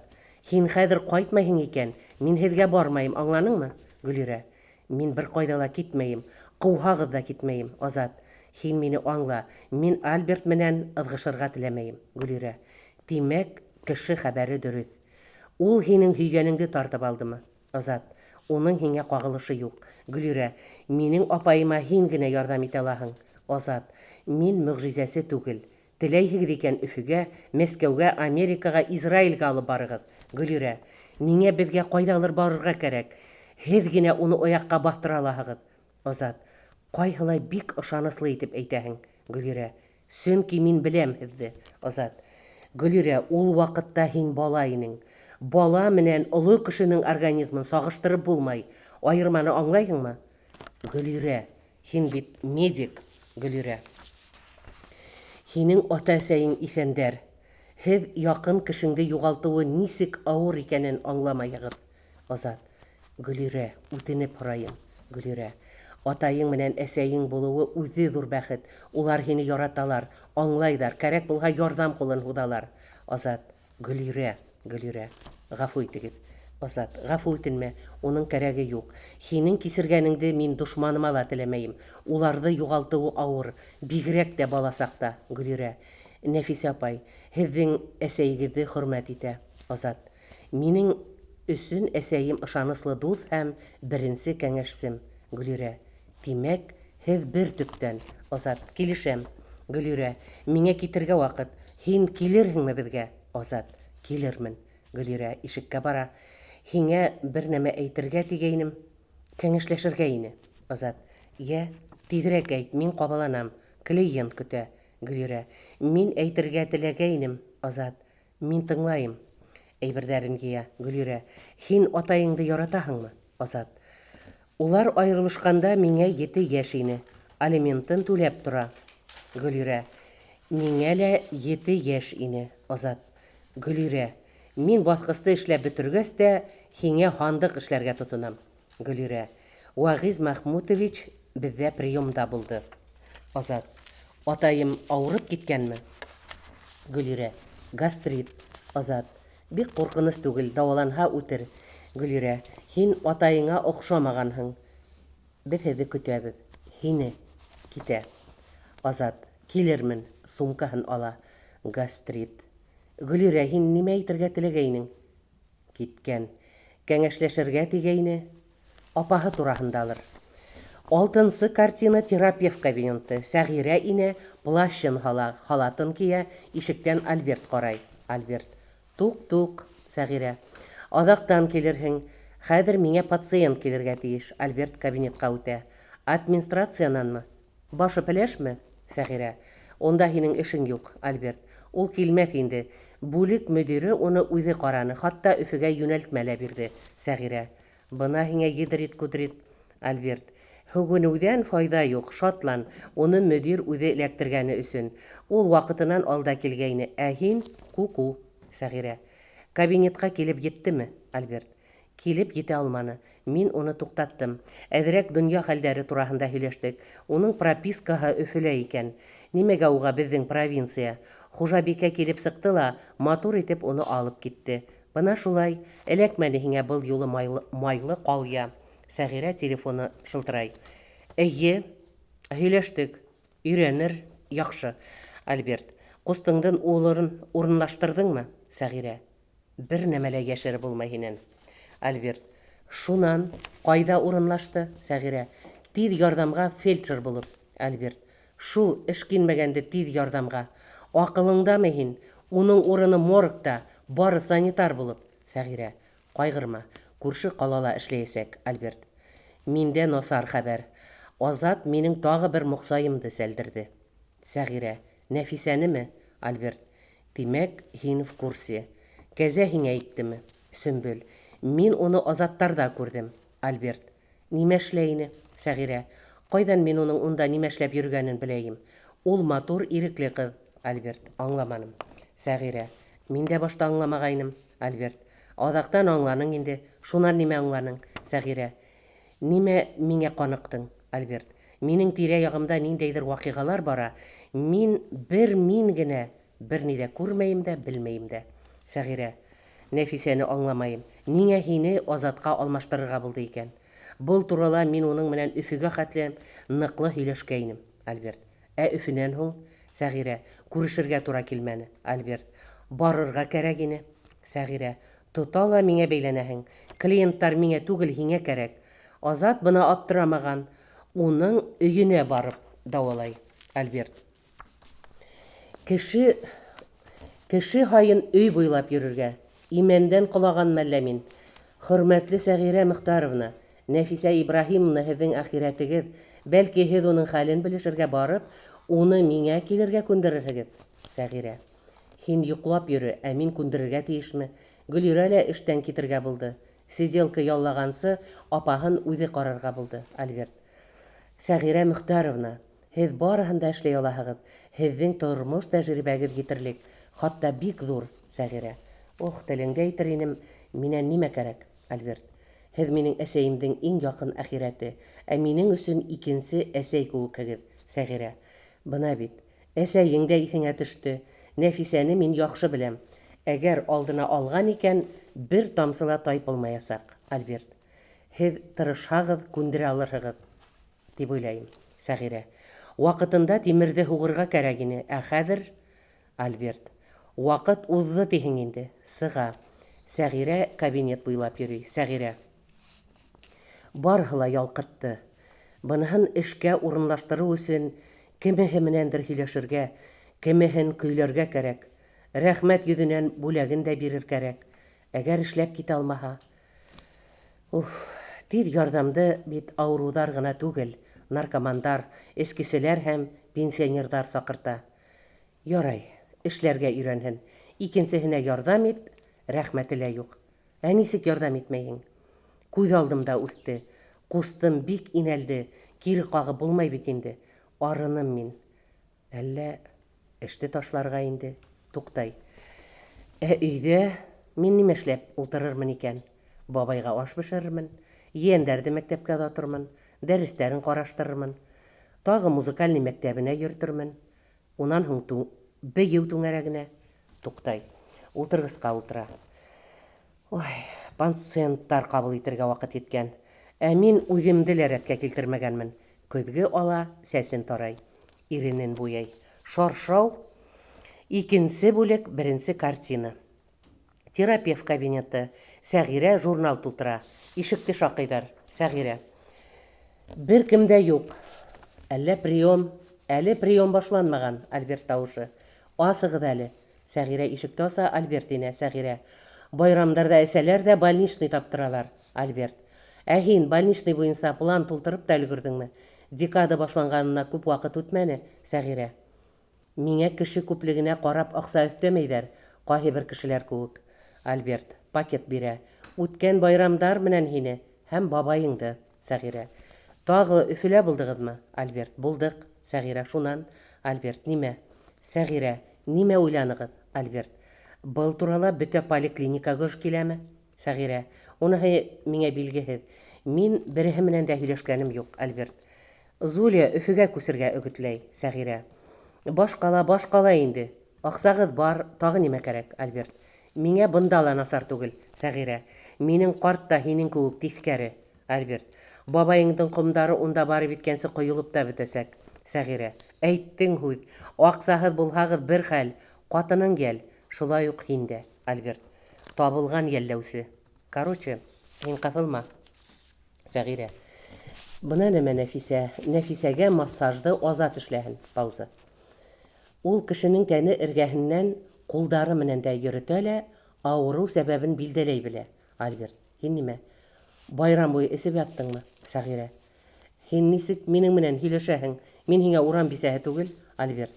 Һин хәҙер кайтмайһың икән, мин һеҙгә бармайым, аңланыңмы? Гөлирә. Мин бер ҡайҙа ла китмәйем. Ҡыуһағыҙ ҙа китмәйем. Азат. Һин мине аңла, мин Альберт менән ыҙғышырға теләмәйем. Гөлирә. Тимәк, кеше хәбәре дөрөҫ. Ул һинең һөйгәнеңде тартып алдымы? Азат. Уның һиңә ҡағылышы юҡ. Гөлирә. Минең апайыма һин генә ярҙам итә алаһың. Азат. Мин мөгъжизәсе түгел. Теләйһегеҙ икән, Өфөгә, Мәскәүгә, Америкаға, Израилгә алып барығыҙ. Гөлирә. Ниңә беҙгә ҡайҙалыр барырға кәрәк? Һеҙ генә уны аяҡҡа баҫтыра алаһығыҙ. Азат. Ҡайһылай бик ышаныслы итеп әйтәһең, Гөлирә. Сөнки мин беләм һеҙҙе, Азат. Гөлирә, ул ваҡытта һин бала инең. Бала менән оло кешенең организмын сағыштырып булмай. Айырманы аңлайһыңмы? Гөлирә, һин бит медик, Гөлирә. Һинең ата-әсәйең иҫәндәр. Һеҙ яҡын кешеңде юғалтыуы нисек ауыр икәнен аңламайһығыҙ. Азат. Гөлирә, үтенеп һорайым. Гөлирә. Атайың менән әсәйең булыуы үҙе ҙур бәхет. Улар һине яраталар, аңлайҙар, кәрәк булһа ярҙам ҡулын һуҙалар. Азат. Гөлирә, Гөлирә. Гафу итегеҙ. Азат. Гафу үтенмә, уның кәрәге юҡ. Һинең кисергәнеңде мин дошманыма ла теләмәйем. Уларҙы юғалтыуы ауыр, бигерәк тә бала саҡта. Гөлирә. Нәфисә апай, һеҙҙең әсәйегеҙҙе хөрмәт итә. Азат. Минең өсөн әсәйем ышаныслы дуҫ һәм беренсе кәңәшсем. Гөлирә. Тимәк, һеҙ бер төптән. Азат. Килешәм. Гөлирә. Миңә китергә ваҡыт. Һин килерһеңме беҙгә? Азат. Килермен. Гөлирә, ишеккә бара. Һиңә бер нәмә әйтергә тигәйнем. Кәңәшләшергә ине. Азат. Йә, тиҙерәк әйт, мин ҡабаланам. Клиент көтә. Гөлирә. Мин әйтергә теләгәйнем. Азат. Мин тыңлайым. Әйберҙәрен йыя. Гөлирә. Һин атайыңды яратаһыңмы? Азат. Улар айырылышҡанда миңә ете йәш ине. Алиментын түләп тора. Гөлирә. Миңә лә ете йәш ине. Азат. Гөлирә. Мин баҫҡысты эшләп бөтөргәс тә, һиңә һандыҡ эшләргә тотонам. Гөлирә. Вәгиз Мәхмүтович беҙҙә приемда булды. Азат. Атайым ауырып киткәнме? Гөлирә. Гастрит. Азат. Бик ҡурҡыныс түгел, дауаланһа үтер. Гөлирә. Һин атайыңа оҡшамағанһың. Беҙ һеҙҙе көтәбеҙ. Һине. Китә. Азат. Килермен. Сумкаһын ала. Гастрит. Гөлирә, һин нимә әйтергә теләгәйнең? Киткән. Кәңәшләшергә тигәйне. Апаһы тураһындалыр. Алтынсы картина терапевт кабинеты. Сәгыйрә инә, плащын һала, халатын кия, ишектән Альберт ҡарай. Альберт. Тук-тук, Сәгыйрә. Аҙаҡтан килерһең. Хәҙер миңә пациент килергә тейеш. Альберт кабинетҡа үтә. Админстрациянанмы? Башы пеләшме? Сәгыйрә. Унда һинең эшең юк, Альберт. Ул килмәҫ инде. Бүлек мөдире уны үҙе ҡараны, хатта Өфөгә йүнәлтмә лә бирҙе. Сәгыйрә. Бына һиңә едрит-кудрит, Альберт. Һүгенеүҙән файҙа юҡ, шатлан, уны мөдир үҙе эләктергәне өсөн. Ул ваҡытынан алда килгәйне, ә һин, ку-ку. Сәгыйрә. Кабинетҡа килеп еттеме? Альберт. Килеп етә алманы. Мин уны туҡтаттым. Әҙерәк донъя хәлдәре тураһында һөйләштек. Уның пропискаһы Өфөлә икән. Нимәгә уға беҙҙең провинция? Хужабикә килеп сыҡты ла, матур итеп уны алып китте. Бына шулай. Эләкмәне һиңә был юлы майлы, майлы ҡалъя. Сәғирә телефоны шылтырай. Эйе, һөйләштек. Өйрәнер, яҡшы. Альберт. Ҡустыңдын улын урынлаштырҙыңмы? Сәғирә. Бер нәмә лә йәшереп булмай һинән. Альберт. Шунан, ҡайҙа урынлашты? Сәғирә. Тиҙ ярҙамға фельдшер булып. Альберт. Шул, эшкинмәгәнде тиҙ ярҙамға. Аҡылыңдамы һин? Уның урыны моргта, бары санитар булып. Сәғирә. Ҡайғырма, күрше ҡалала эшләйәсәк, Альберт. Миндә насар хәбәр. Азат минең тағы бер моҡсайымды сәлдерҙе. Сәғирә. Нәфисәнеме? Альберт. Тимәк, һин в курсе. Кәзә һиңә әйттеме? Сөмбел. Мин уны Азаттарда күрҙем. Альберт. Нимә эшләй ине? Сәғирә. Ҡайҙан мин уның унда нимә эшләп йөрөгәнен беләйем? Ул матур, ирекле ҡыҙ. Альберт. Аңламаным. Сәғирә. Мин дә башта аңламағайным. Альберт. Аҙаҡтан аңланың инде. Шунан нимә аңланың? Сәғирә. Нимә миңә ҡаныҡтың? Альберт. Минең тирә-яғымда ниндәйҙер ваҡиғалар бара. Мин, бер мин генә бер ни дә күрмәйем дә, белмәйем дә. Сәгыйрә. Нәфисәне аңламайым. Ниңә һине Азатка алмаштырырга булды икән? Был турала мин уның менән Өфөгә хәтле ныҡлы һөйләшкәйнем. Альберт. Ә Өфөнән һуң? Сәгыйрә. Күрешергә тура килмәне. Альберт. Барырга кәрәк ине. Сәгыйрә. Тота ла миңә бәйләнәһең. Клиенттар миңә түгел, һиңә кәрәк. Азат бына аптырамаган. Уның өйенә барып дауалай. Альберт. Кеше кеше һайын өй буйлап йөрергә. Имәндән колаган мәллә мин? Хөрмәтле Сәгыйрә Мөхтәровна, Нәфисә Ибраһимовна һеҙҙең әхирәтегеҙ, бәлки һеҙ уның хәлен белешергә барып, уны миңә килергә күндерерһегеҙ? Сәгыйрә. Һин йоҡлап йөрө, ә мин күндерергә тейешме? Гөлирә лә эштән китергә булды. Сиделка яллағансы, апаһын үҙе ҡарарға булды. Альберт. Сәгыйрә Мөхтәровна, һеҙ барыһын да эшләй алаһығыҙ. Һеҙҙең тормош тәжрибәгеҙ етерлек, хатта бик ҙур, Сәгыйрә. Ох, телеңде әйтер инем, минән нимә кәрәк? Альберт. Һеҙ минең әсәйемдең иң яҡын әхирәте, ә минең өсөн икенсе әсәй кеүекһегеҙ, Сәгыйрә. Бына бит, әсәйең дә иҫеңә төштө. Нәфисәне мин яҡшы беләм. Әгәр алдына алған икән, бер тамсы ла тайпылмаясаҡ, Альберт. Һеҙ тырышһағыҙ, күндерә алырһығыҙ, тип уйлайым, Сәғирә. Ваҡытында тимерҙе һуғырға кәрәк ине, ә хәҙер... Альберт. Ваҡыт уҙҙы тиһең инде. Сыға. Сәғирә кабинет буйлап йөрөй. Сәғирә. Барыһы ла ялҡытты. Быныһын эшкә урынлаштырыу өсөн кемеһе менәндер һөйләшергә, кемеһен көйләргә кәрәк. Рәхмәт йөҙөнән бүләген дә бирер кәрәк. Әгәр эшләп китә алмаһа. Уф, тиҙ ярҙамды бит ауырыуҙар ғына түгел, наркомандар, эскеселәр һәм пенсионерҙар саҡырта. Ярай, эшләргә өйрәнһен. Икенсеһенә ярҙам ит, рәхмәте лә юҡ. Ә нисек ярҙам итмәйһең? Күҙ алдымда үҫте. Ҡустым бик инәлде, кире ҡағып булмай бит инде. Арыным мин. Әллә эште ташларға инде? Туҡтай. Ә өйҙә мин нимә эшләп ултырырмын икән? Бабайға аш бешерермен, ейәндәрҙе мәктәпкә оҙатырмын, дәрестәрен ҡараштырырмын. Тағы музыкальный мәктәбенә йөрөтөрмөн. Унан һуң тү бейеү түңәрәгенә. Туҡтай. Ултырғысҡа ултыра. Ой, пациенттар ҡабул итергә ваҡыт еткән. Ә мин үҙемде лә рәткә килтермәгәнмен. Көҙгө ала, сәсен тарай, иренен буяй. Шаршау. Икенсе бүлек, беренсе картина. Терапевт кабинеты. Сәғирә журнал тултыра. Ишекте шаҡыйҙар. Сәғирә. Бер кем дә юҡ. Әллә прием? Әле прием башланмаған, Альберт тауышы. Асығыҙ әле. Сәғирә ишекте аса, Альберт инә. Сәғирә. Байрамдарҙа эсәләр ҙә больничный таптыралар. Альберт. Ә һин больничный буйынса план тултырып та өлгөрҙөңмө? Декада башланғанына күп ваҡыт үтмәне, Сәғирә. Миңә кеше күплегенә ҡарап аҡса өҫтәмәйҙәр, ҡайһы бер кешеләр кеүек. Альберт. Пакет бирә. Үткән байрамдар менән һине һәм бабайыңды, Сәғирә. Тағы Өфөлә булдығыҙмы? Альберт. Булдыҡ. Сәғирә. Шунан? Альберт. Нимә? Сәғирә. Нимә уйланығыҙ? Альберт. Был турала бөтә поликлиника гөж киләме? Сәғирә. Уныһы миңә билгеһеҙ. Мин береһе менән дә һөйләшкәнем юҡ. Альберт. Зуля Өфөгә күсергә өгөтләй. Сәғирә. Баш ҡала баш ҡала инде. Аҡсағыҙ бар, тағы нимә кәрәк? Альберт. Миңә бында ла насар түгел. Сәғирә. Минең ҡарт та һинең кеүек тиҫкәре. Альберт. Бабайыңдың ҡомдары унда барып еткәнсе ҡойолоп та бөтәсәк. Сәғирә. Әйттең һүҙ. Аҡсаһыҙ булһағыҙ бер хәл. Ҡатының йәл. Шулай уҡ һин дә. Альберт. Табылған йәлләүсе. Короче, һин ҡыҫылма. Сәғирә. Бына нәмә, Нәфисә. Нәфисәгә массажды Азат эшләһен. Пауза. Ул кешенең тәне эргәһеннән ҡулдары менән дә йөрөтә лә, авырыу сәбәбен билдәләй белә. Альберт. Һин нимә? Байрам буйы эсеп яттыңмы? Сәғирә. Һин нисек минең менән һөйләшәһең? Мин һиңә урам бисәһе түгел. Альберт.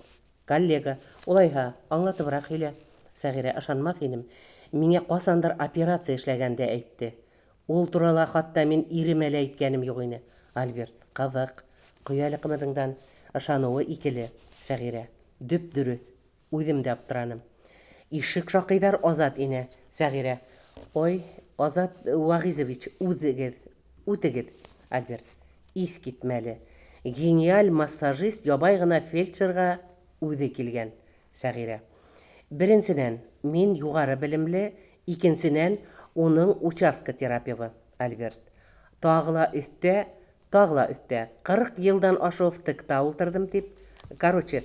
Коллега. Улайһа, аңлатыбыраҡ һөйлә. Сәғирә. Ышанмаҫ инем. Миңә ҡасандыр операция эшләгәнде әйтте. Ул турала хатта мин иремә лә әйткәнем юҡ ине. Альберт. Ҡыҙыҡ. Ҡой әле ҡымыҙыңдан. Ышаныуы икеле. Сәғирә. Дөп-дөрөҫ. Үҙем дә аптыраным. Ишек шаҡыйҙар, Азат инә. Сәғирә. Ой, Азат Вәғизович, үҙегеҙ, үтегеҙ. Альберт. Иҫ китмәле. Гениаль массажист ябай ғына фельдшерға Үҙе килгән. Сәғирә. Беренсенән, мин юғары белемле, икенсенән, уның участка терапевы, Альберт. Тағы ла өҫтә, тағы ла өҫтә, 40 йылдан ашыу втыкта ултырҙым тип. Короче,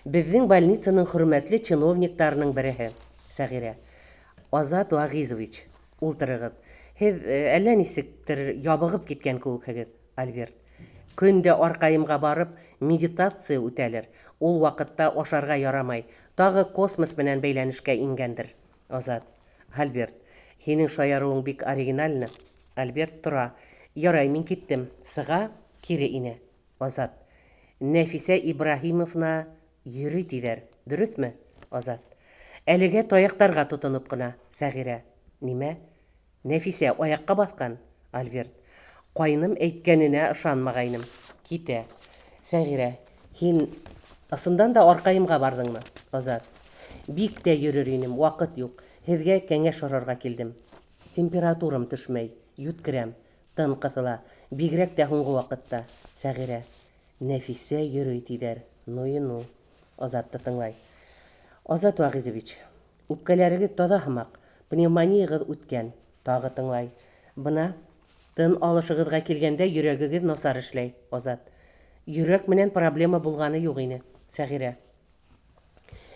беҙҙең больницаның хөрмәтле чиновниктарының береһе, Сәғирә. Азат Вағизович, ултырығыҙ. Һеҙ әллә нисектер ябығып киткән кеүекһегеҙ, Альберт. Көн дә Арҡайымға барып, медитация үтәлер. Ул ваҡытта ашарға ярамай. Тағы космос менән бәйләнешкә ингәндер. Азат. Альберт, һинең шаярыуың бик оригинально. Альберт тора. Ярай, мин киттем. Сыға, кире инә. Азат. Нәфисә Ибраһимовна йөрөй тиҙәр, дөрөҫмө? Азат. Әлегә таяҡтарға тотоноп ҡына. Сәғирә. Нимә? Нәфисә аяҡҡа баҫҡан? Альберт. Ҡайным әйткәненә ышанмағайным. Китә. Сәғирә. Һин ысындан да Арҡайымға барҙыңмы? Азат. Бик тә йөрөр инем, ваҡыт юҡ. Һеҙгә кәңәш һорарға килдем. Температурам төшмәй, йүткерәм, тын ҡыҫыла, бигерәк тә һуңғы ваҡытта. Сәғирә. Нәфисә йөрөй тиҙәр. Ну и ну. Азатты тыңлай. Азат Вағизович, үпкәләрегеҙ таҙа һымаҡ, пневмониягыҙ үткән. Тағы тыңлай. Бына, тын алышығыҙға килгәндә йөрәгегеҙ насар эшләй, Азат. Йөрәк менән проблема булғаны юҡ ине, Сәғирә.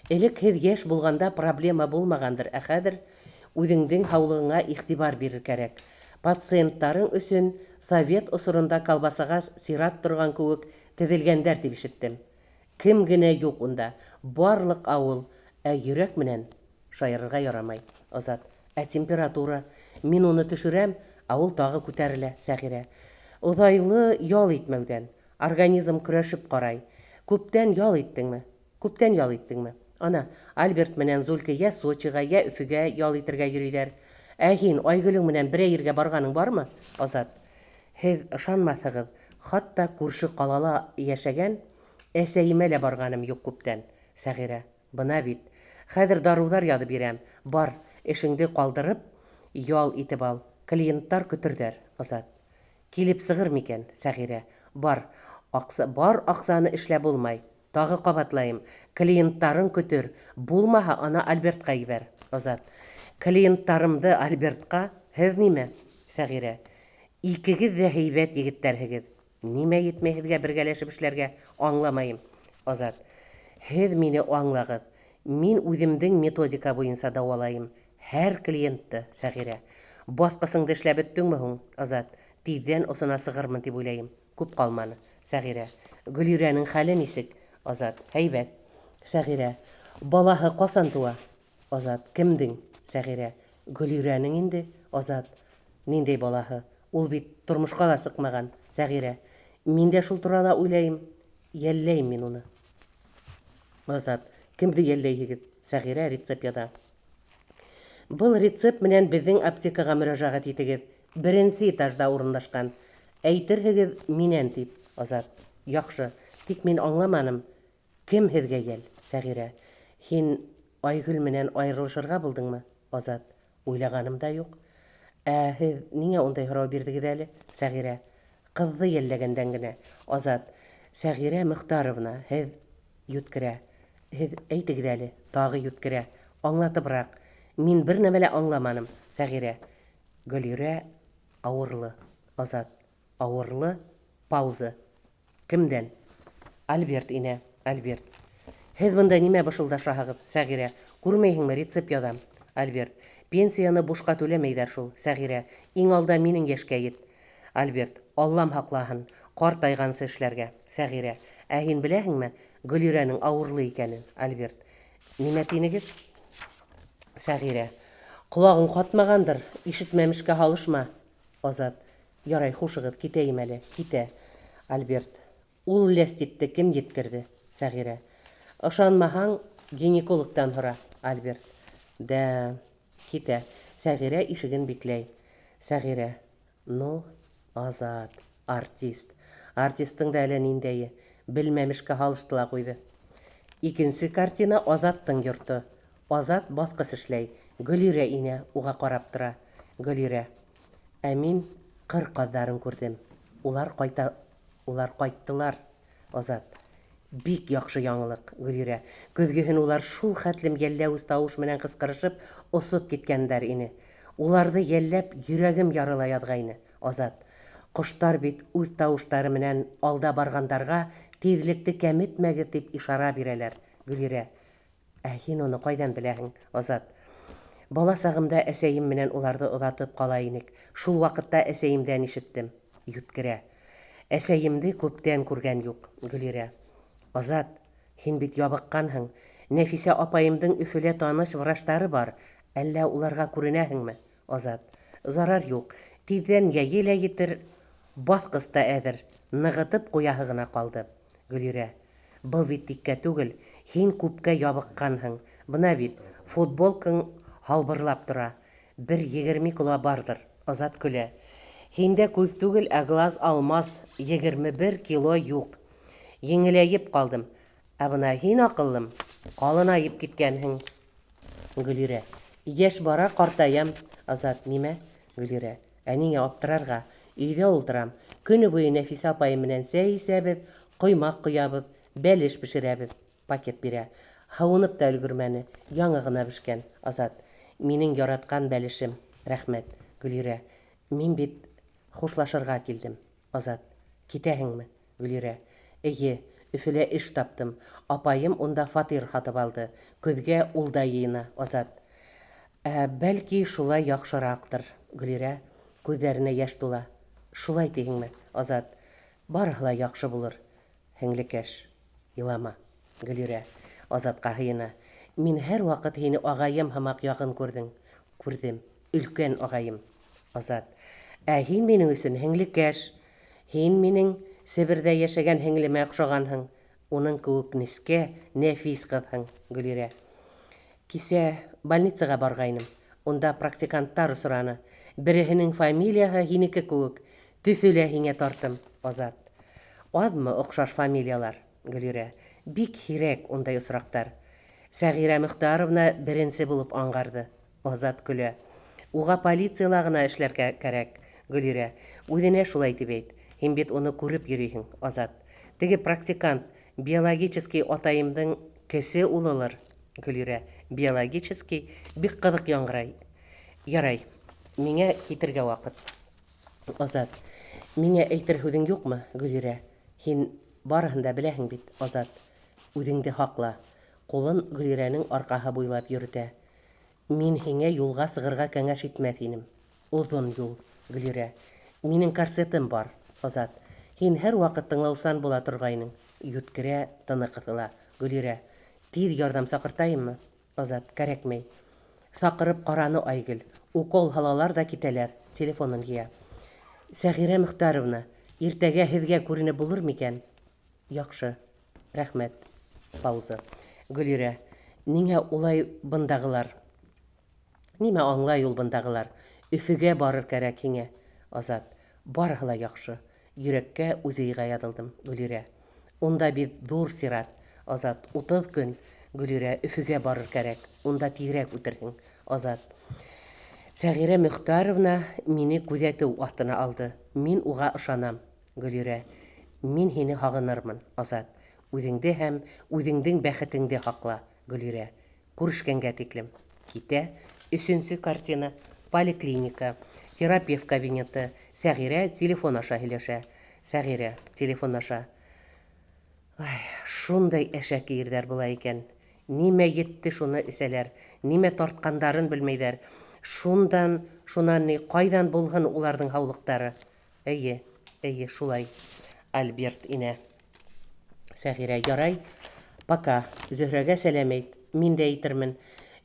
Элек һеҙ йәш булғанда проблема булмағандыр, ә хәҙер үҙеңдең һаулығыңа иғтибар бирер кәрәк. Пациенттарың өсөн совет осоронда колбасаға сират торған кеүек теҙелгәндәр тип ишеттем. Кем генә юҡ унда, барлыҡ ауыл, ә йөрәк менән шаярырға ярамай, Азат. Ә температура? Мин уны төшөрәм, ә ул тағы күтәрелә, Сәғирә. Оҙайлы ял итмәүҙән. Организм көрәшеп ҡарай. Күптән ял иттеңме? Күптән ял иттеңме? Ана, Альберт менән Зулька йә Сочиға, йә Өфөгә ял итергә йөрөйҙәр. Ә һин Айгөлөң менән берәй ергә барғаның бармы, Азат? Һеҙ ышанмаҫһығыҙ, хатта күрше ҡалала йәшәгән әсәйемә лә барғаным юҡ күптән. Сәғирә. Бына бит. Хәҙер дарыуҙар яҙып бирәм. Бар, эшеңде ҡалдырып, ял итеп ал. Клиенттар көтөрҙәр, Азат. Килеп сығыр микән, Сәғирә? Бар, аҡса, бар аҡсаны эшләп булмай. Тағы ҡабатлайым, клиенттарың көтөр. Булмаһа, ана Альбертҡа ебәр, Азат. Клиенттарымды Альбертҡа? Һеҙ нимә, Сәғирә? Икегеҙ ҙә һәйбәт егеттәрһегеҙ. Нимә етмәй һеҙгә бергәләшеп эшләргә, аңламайым. Азат. Һеҙ мине аңлағыҙ. Мин үҙемдең методика буйынса дауалайым. Һәр клиентты, Сәғирә. Баҫҡысыңды эшләп бөттөңмө һуң, Азат? Тиҙҙән осона сығырмын тип уйлайым. Күп ҡалманы. Сәғирә. Гөлирәнең хәле нисек? Азат. Һәйбәт. Сәғирә. Балаһы ҡасан тыуа? Азат. Кемдең? Сәғирә. Гөлирәнең инде. Азат. Ниндәй балаһы? Ул бит тормошҡа ла сыҡмаған. Сәғирә. Мин дә шул турала уйлайым. Йәлләйем мин уны. Азат. Кемде йәлләйһегеҙ? Сәғирә рецепт яҙа. Был рецепт менән беҙҙең аптекаға мөрәжәғәт итегеҙ. Беренсе этажда урынлашҡан. Әйтерһегеҙ минән тип. Азат. Яҡшы. Тик мин аңламаным. Кем һеҙгә йәл? Сәғирә. Һин Айгөл менән айырылышырға булдыңмы? Азат. Уйлағаным да юҡ. Ә һеҙ ниңә ундай һорау бирҙегеҙ әле? Сәғирә. Ҡыҙҙы йәлләгәндән генә. Азат. Сәғирә Мөхтәровна, һеҙ йүткерә. Һеҙ әйтегеҙ әле, тағы йүткерә. Аңлатыбыраҡ. Мин бер нәмә лә аңламаным. Сәғирә. Гөлирә ауырлы. Азат. Ауырлы. Пауза. Кемдән? Альберт инә. Альберт. Һеҙ бында нимә бышылдашаһығыҙ? Сәғирә. Күрмәйһеңме, рецепт яҙам. Альберт. Пенсияны бушҡа түләмәйҙәр шул. Сәғирә. Иң алда минең йәшкә ет. Альберт. Аллам һаҡлаһын, ҡартайғансы эшләргә. Сәғирә. Ә һин беләһеңме, Гөлирәнең ауырлы икәнен? Альберт. Нимә тинегеҙ? Сәғирә. Ҡолағың ҡатмағандыр, ишетмәмешкә һалышма. Азат. Ярай, хушығыҙ, китәйем әле. Китә. Альберт. Ул ләститте кем еткерҙе? Сәғирә. Ышанмаһаң, гинекологтан һора. Альберт. Дә. Китә. Сәғирә ишеген бикләй. Сәғирә. Ну, Азат, артист. Артистың да әле ниндәйе. Белмәмешкә һалышты ла ҡуйҙы. Икенсе картина Азаттың йорто. Азат баҫҡыс эшләй. Гөлирә инә, уға ҡарап тора. Гөлирә. Ә мин ҡыр ҡаҙҙарын күрҙем. Улар ҡайта, улар ҡайттылар. Азат. Бик яҡшы яңылыҡ, Гөлирә. Көҙгөһөн улар шул хәтлем йәлләүес тауыш менән ҡысҡырышып осоп киткәндәр ине. Уларҙы йәлләп йөрәгем ярыла яҙғайны. Азат. Ҡоштар бит үҙ тауыштары менән алда барғандарға тиҙлекте кәметмәгеҙ тип ишара бирәләр. Гөлирә. Ә һин уны ҡайҙан беләһең, Азат? Бала сағымда әсәйем менән уларҙы оҙатып ҡала инек. Шул ваҡытта әсәйемдән ишеттем. Йүткерә. Әсәйемде күптән күргән юҡ. Гөлирә. Азат, һин бит ябыҡҡанһың. Нәфисә апайымдың Өфөлә таныш врачтары бар. Әллә уларға күренәһеңме? Азат. Зарар юҡ. Тиҙҙән йәйе лә етер. Баҫҡыс та әҙер. Нығытып ҡуяһы ғына ҡалды. Гөлирә. Был бит тиккә түгел. Һин күпкә ябыҡҡанһың. Бына бит, футболкаң һалбырлап тора. Бер 20 кило барҙыр. Азат көлә. Һиндә күҙ түгел, ә глаз алмаз. 21 кило юҡ. Еңеләйеп ҡалдым. Ә бына һин, аҡыллым, ҡалынайып киткәнһең. Гөлирә. Йәш бара, ҡартаям. Азат, нимә? Гөлирә. Ә ниңә аптырарға? Өйҙә ултырам. Көнө буйы Нәфисә апайым менән сәй эсәбеҙ, ҡоймаҡ ҡоябыҙ, бәлеш бешерәбеҙ. Пакет бирә. Һыуынып та өлгөрмәне. Яңы ғына бешкән. Азат. Минең яратҡан бәлешем. Рәхмәт. Гөлирә. Мин бит хушлашырға килдем. Азат. Китәһеңме? Гөлирә. Эйе, Өфөлә эш таптым. Апайым унда фатир һатып алды. Көҙгә ул да йыйына. Азат. Ә, бәлки, шулай яҡшыраҡтыр. Гөлирә. Күҙҙәренә йәш тула. Шулай тиһеңме? Азат. Барыһы ла яҡшы булыр. Һеңлекәш. Илама. Гөлирә. Азатҡа һыйына. Мин һәр ваҡыт һине ағайым һымаҡ яҡын күрҙең. Күрҙем. Өлкән ағайым. Азат. Ә һин минең өсөн һеңлекәш. Һин минең Себерҙә йәшәгән һеңлемә оҡшағанһың. Уның кеүек нескә, нәфис ҡыҙһың, Гөлирә. Кисә больницаға барғайным. Унда практиканттар осраны. Береһенең фамилияһы һинеке кеүек. Төҫө лә һиңә тартым, Азат. Аҙмы оҡшаш фамилиялар, Гөлирә? Бик һирәк ундай осраҡтар. Сәғирә Мөхтәровна беренсе булып аңғарҙы. Азат көлә. Уға полицияла ғына эшләргә кәрәк, Гөлирә. Үҙенә шулай тип әйт. Һин бит уны күреп йөрөйһөң, Азат. Теге практикант биологический атайымдың кесе улылыр, Гөлирә. Биологический бик ҡыҙыҡ яңғырай. Ярай, миңә китергә ваҡыт. Азат. Миңә әйтер һүҙең юҡмы, Гөлирә? Һин барыһын да беләһең бит, Азат. Үҙеңде һаҡла. Ҡулын Гөлирәнең арҡаһы буйлап йөрөтә. Мин һиңә юлға сығырға кәңәш итмәҫ инем. Оҙон юл, Гөлирә. Минең корсетым бар, Азат. Һин һәр ваҡыт тыңлаусан була торғайның. Йүткерә, тыны ҡыҫыла. Гөлирә. Тиҙ ярҙам саҡыртайыммы? Азат. Кәрәкмәй. Саҡырып ҡараны Айгөл. Укол һалалар ҙа китәләр. Телефонын йыя. Сәғирә Мөхтәровна, иртәгә һеҙгә күренеп булыр микән? Яҡшы. Рәхмәт. Пауза. Гөлирә. Ниңә улай бындағылар? Нимә аңлай ул бындағылар? Өфөгә барыр кәрәк һиңә. Азат. Барыһы ла яҡшы. Йөрәккә УЗИға яҙылдым. Гөлирә. Унда бит ҙур сират. Азат. 30 көн. Гөлирә. Өфөгә барыр кәрәк. Унда тиҙерәк үтерһең. Азат. Сәғирә Мөхтәровна мине күҙәтеү аҫтына алды. Мин уға ышанам. Гөлирә. Мин һине һағынырмын, Азат. Үҙеңде һәм үҙеңдең бәхетеңде һаҡла, Гөлирә. Күрешкәнгә тиклем. Китә. Өсөнсө картина. Поликлиника. Терапевт кабинеты. Сәғирә телефон аша һөйләшә. Сәғирә телефон аша. Ай, шундай әшәке ирҙәр була икән. Нимә етте, шуны эсәләр. Нимә тартҡандарын белмәйҙәр. Шундан, шунан ни, ҡайҙан булһын уларҙың һаулыҡтары? Эйе, эйе, шулай. Альберт инә. Сәғирә, ярай. Пока. Зөһрәгә сәләм әйт. Мин дә әйтермен.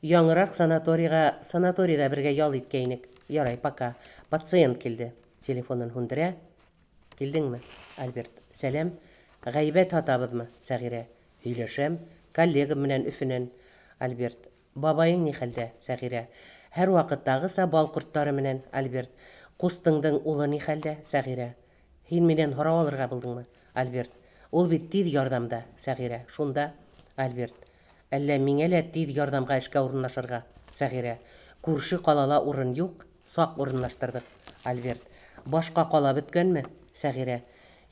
Яңыраҡ санаторийға, санаторийҙа бергә ял иткәйнек. Ярай, пока. Пациент килде. Телефонын һүндерә. Килдеңме? Альберт. Сәләм. Ғәйбәт һатабыҙмы? Сәғирә. Һөйләшәм. Коллегам менән Өфөнән. Альберт. Бабайың ни хәлдә? Сәғирә. Һәр ваҡыттағыса бал ҡорттары менән. Альберт. Ҡустыңдың улы ни хәлдә? Сәғирә. Һин минән һорау алырға булдыңмы? Альберт. Ул бит тиҙ ярҙамда. Сәғирә. Шунда. Альберт. Әллә миңә лә тиҙ ярҙамға эшкә урынлашырға? Сәғирә. Күрше ҡалала урын юҡ, саҡ урынлаштырҙыҡ. Альберт. Башҡа ҡала бөткәнме? Сәғирә.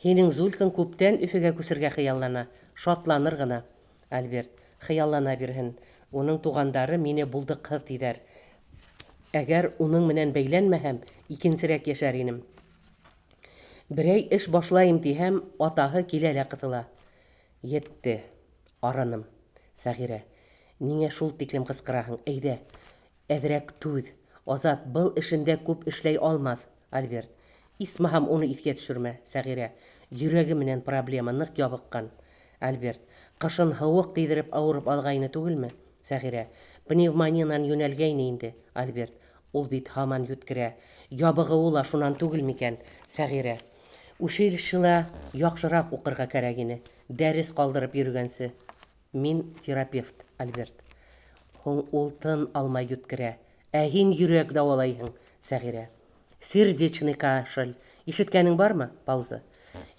Һинең Зулькаң күптән Өфөгә күсергә хыяллана. Шатланыр ғына. Альберт. Хыяллана бирһен. Уның туғандары мине булдыҡһыҙ тиҙәр. Әгәр уның менән бәйләнмәһәм, икенсерәк йәшәр инем. Берәй эш башлайым тиһәм, атаһы килә лә ҡыҫыла. Етте. Арыным. Сәғирә. Ниңә шул тиклем ҡысҡыраһың? Әйҙә, әҙерәк түҙ. Азат был эшендә күп эшләй алмаҫ. Альберт. Исмаһам, уны иҫкә төшөрмә. Сәғирә. Йөрәге менән проблема, ныҡ ябыҡҡан. Альберт. Ҡышын һыуыҡ тейҙереп ауырып алғайны түгелме? Сәғирә. Пневмониянан йүнәлгәйне инде. Альберт. Ул бит һаман йүткерә. Ябығыуы ла шунан түгел микән? Сәғирә. Училищела яҡшыраҡ уҡырға кәрәк ине. Дәрес ҡалдырып йөрөгәнсе. Мин терапевт, Альберт. Һуң ул тын алмай йүткерә. Ә һин йөрәк дауалайһың, Сәғирә. Сердечный кашель. Ишеткәнең бармы? Пауза.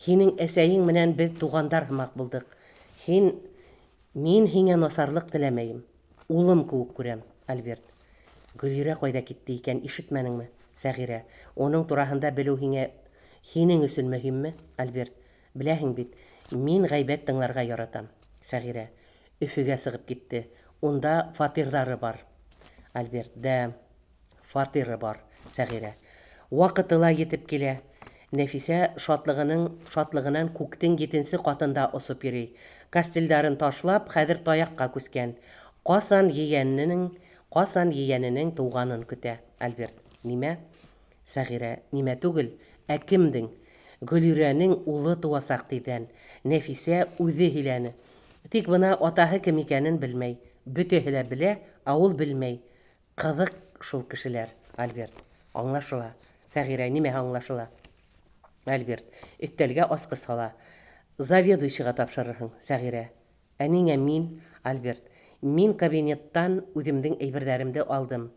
Һинең әсәйең менән беҙ туғандар һымаҡ булдыҡ. Һин, мин һиңә насарлыҡ теләмәйем. Улым кеүек күрәм, Альберт. Гөлирә ҡайҙа китте икән, ишетмәнеңме? Сәғирә. Уның тураһында белеү һиңә, һинең өсөн мөһимме, Альберт? Беләһең бит, мин ғәйбәт тыңларға яратам. Сәғирә. Өфөгә сығып китте. Унда фатирҙары бар. Альберт. Дә, фатиры бар. Сәғирә. Ваҡыты ла етеп килә. Нәфисә шатлығының, шатлығынан күктең етенсе ҡатында осоп йөрөй. Костыльдарын ташлап, хәҙер таяҡҡа күскән. Ҡасан ейәненең, ҡасан ейәненең тыуғанын көтә. Альберт. Нимә? Сәғирә. Нимә түгел, ә кемдең? Гөлирәнең улы тыуасаҡ тиҙҙән. Нәфисә үҙе һөйләне. Тик бына атаһы кем икәнен белмәй. Бөтәһе лә белә, ә ул белмәй. Ҡыҙыҡ шул кешеләр, Альберт. Аңлашыла. Сәғирә, нимәһе аңлашыла? Альберт. Өҫтәлгә асҡыс һала. Заведующийға тапшырырһың, Сәғирә. Ә ниңә мин, Альберт? Мин кабинеттан үҙемдең әйберҙәремде алдым.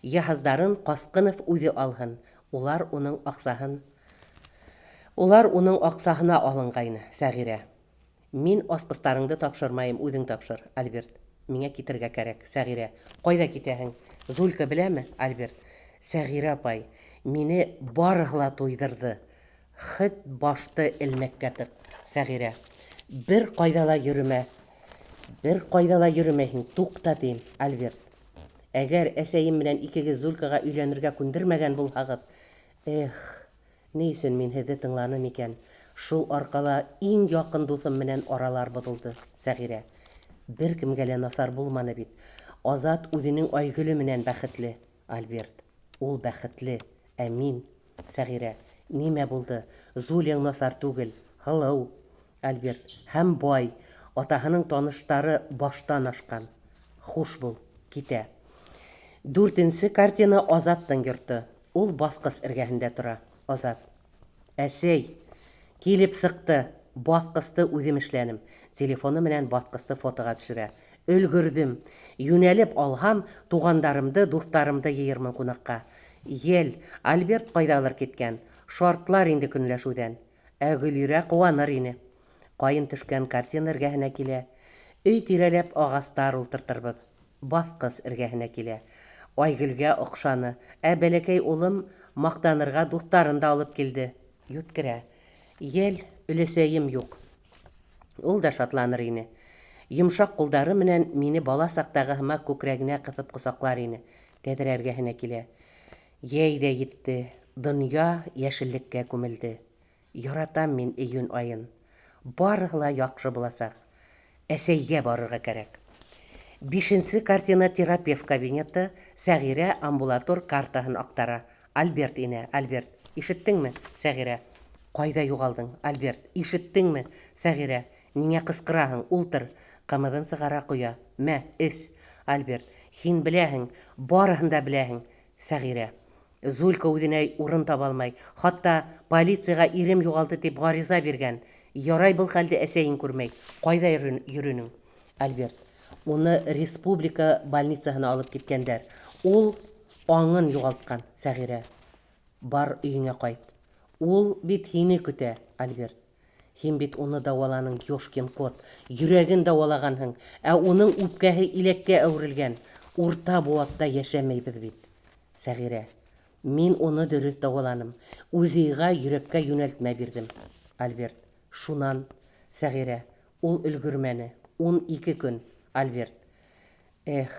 Йыһаздарын Ҡасҡынов үҙе алһын. Улар уның аҡсаһын Улар уның аҡсаһына алынғайны, Сәғирә. Мин асҡыстарыңды тапшырмайым, үҙең тапшыр, Альберт. Миңә китергә кәрәк, Сәғирә. Ҡайҙа китәһең? Зулька беләме, Альберт? Сәғирә апай, мине барыһы ла туйҙырҙы. Хет башты элмәккә тыҡ, Сәғирә. Бер ҡайҙа ла йөрөмә. Бер ҡайҙа ла йөрөмәйһең, туҡта тием, Альберт. Әгәр әсәйем менән икегеҙ Зулькаға өйләнергә күндермәгән булһағыҙ, эх, ни өсөн мин һеҙҙе тыңланым икән? Шул арҡала иң яҡын дуҫым менән аралар боҙолдо, Сәғирә. Бер кемгә лә насар булманы бит. Азат үҙенең Айгөлө менән бәхетле, Альберт. Ул бәхетле, ә мин? Сәғирә. Нимә булды? Зуляң насар түгел, һылыу. Альберт. Һәм бай. Атаһының таныштары баштан ашҡан. Хуш бул. Китә. Дүртенсе картина Азаттың йорто. Ул баҫҡыс эргәһендә тора. Азат. Әсәй! Килеп сыҡты! Баҫҡысты үҙем эшләнем. Телефоны менән баҫҡысты фотоға төшөрә. Өлгөрҙөм. Йүнәлеп алһам, туғандарымды, дуҫтарымды йыйырмын ҡунаҡҡа. Йәл, Альберт ҡайҙалыр киткән. Шартлар инде көнләшеүҙән. Ә Гөлирә ҡыуаныр ине. Ҡайын төшкән картина эргәһенә килә. Өй тирәләп ағастар ултыртырбыҙ. Баҫҡыс эргәһенә килә. Айгөлгә оҡшаны. Ә бәләкәй улым маҡтанырға дуҫтарын да алып килде. Йүткерә. Йәл, өләсәйем юҡ. Ул да шатланыр ине. Йомшаҡ ҡулдары менән мине бала саҡтағы һымаҡ күкрәгенә ҡыҫып ҡосаҡлар ине. Тәҙрә эргәһенә килә. Йәй ҙә етте. Донъя йәшеллеккә күмелде. Яратам мин июнь айын. Барыһы ла яҡшы буласаҡ. Әсәйгә барырға кәрәк. Бишенсе картина Терапевт кабинеты, Сәғирә амбулатор картаһын аҡтара. Альберт инә. Альберт. Ишеттеңме? Сәғирә. Ҡайҙа юғалдың? Альберт. Ишеттеңме? Сәғирә. Ниңә ҡысҡыраһың? Ултыр. Ҡымыҙын сығара ҡоя. Мә, эс. Альберт. Һин беләһең. Барыһын да беләһең. Сәғирә. Зулька үҙенә урын таба алмай. Хатта полицияға ирем юғалды тип ғариза биргән. Ярай был хәлде әсәйең күрмәй. Ҡайҙа йөрөнөң? Альберт. Уны республика больницаһына алып киткәндәр. Ул аңын юғалтҡан, Сәғирә. Бар өйөңә ҡайт. Ул бит һине көтә, Альберт. Һин бит уны дауаланың, ёшкин кот. Йөрәген дауалағанһың, ә уның үпкәһе иләккә әүерелгән. Урта быуатта йәшәмәйбеҙ бит. Сәғирә. Мин уны дөрөҫ дауаланым. УЗИға йөрәккә йүнәлтмә бирҙем. Альберт. Шунан? Сәғирә. Ул өлгөрмәне. 12 көн. Альберт. Эх,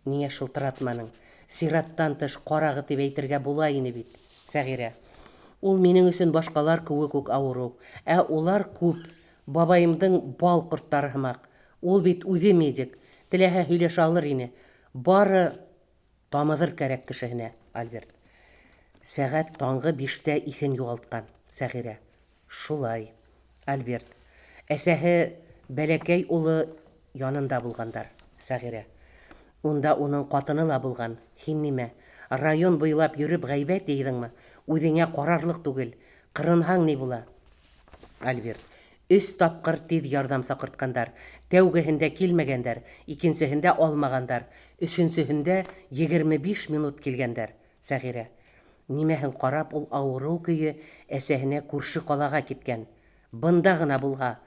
ниңә шылтыратманың? Сираттан тыш карагы дип әйтергә була ине бит. Сәгыйрә. Ул минең өсөн башҡалар кеүек үк авырыу. Ә улар күп. Бабайымдың бал ҡорттары һымаҡ. Ул бит үҙе медик. Теләһә һөйләшә алыр ине. Бары тамыҙыр кәрәк кешеһенә, Альберт. Сәғәт таңғы биштә иҫен юғалтҡан. Сәғирә. Шулай. Альберт. Әсәһе бәләкәй улы янында булғандар. Сәғирә. Унда уның ҡатыны ла булған. Һин нимә, район буйлап йөрөп ғәйбәт йыйҙыңмы? Үҙеңә ҡарарлыҡ түгел. Ҡырынһаң ни була? Альберт. Өс тапҡыр тиҙ ярҙам саҡыртҡандар. Тәүгеһендә килмәгәндәр, икенсеһендә алмағандар, өсөнсөһөндә 25 минут килгәндәр. Сәғирә. Нимәһен ҡарап ул ауырыу көйө әсәһенә күрше ҡалаға киткән. Бында ғына булһа.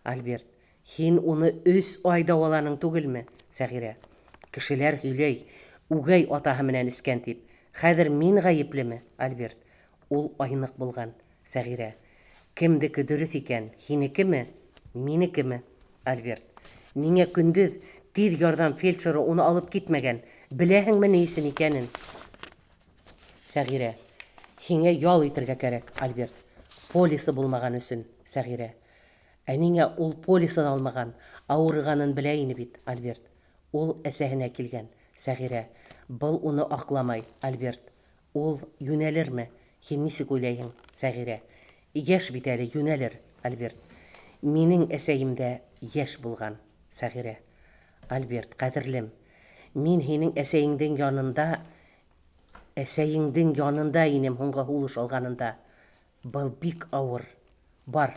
Альберт. Һин уны өс ай дауаланың түгелме? Сәғирә. Кешеләр һөйләй, үгәй атаһы менән эскән тип. Хәҙер мин ғәйеплеме? Альберт. Ул айныҡ булған. Сәғирә. Кемдеке дөрөҫ икән, һинекеме, минекеме? Альберт. Ниңә көндөҙ тиҙ ярҙам фельдшеры уны алып китмәгән? Беләһеңме ни өсөн икәнен? Сәғирә. Һиңә ял итергә кәрәк, Альберт. Полисы булмаған өсөн, Сәғирә. Ә ниңә ул полисын алмаған? Ауырығанын белә ине бит, Альберт. Ул әсәһенә килгән, Сәғирә. Был уны аҡламай, Альберт. Ул йүнәлерме? Һин нисек уйлайһың, Сәғирә? Йәш бит әле, йүнәлер, Альберт. Минең әсәйем дә йәш булған, Сәғирә. Альберт, ҡәҙерлем, мин һинең әсәйеңдең янында әсәйеңдең янында инем һуңғы һулыш алғанында. Был бик ауыр. Бар,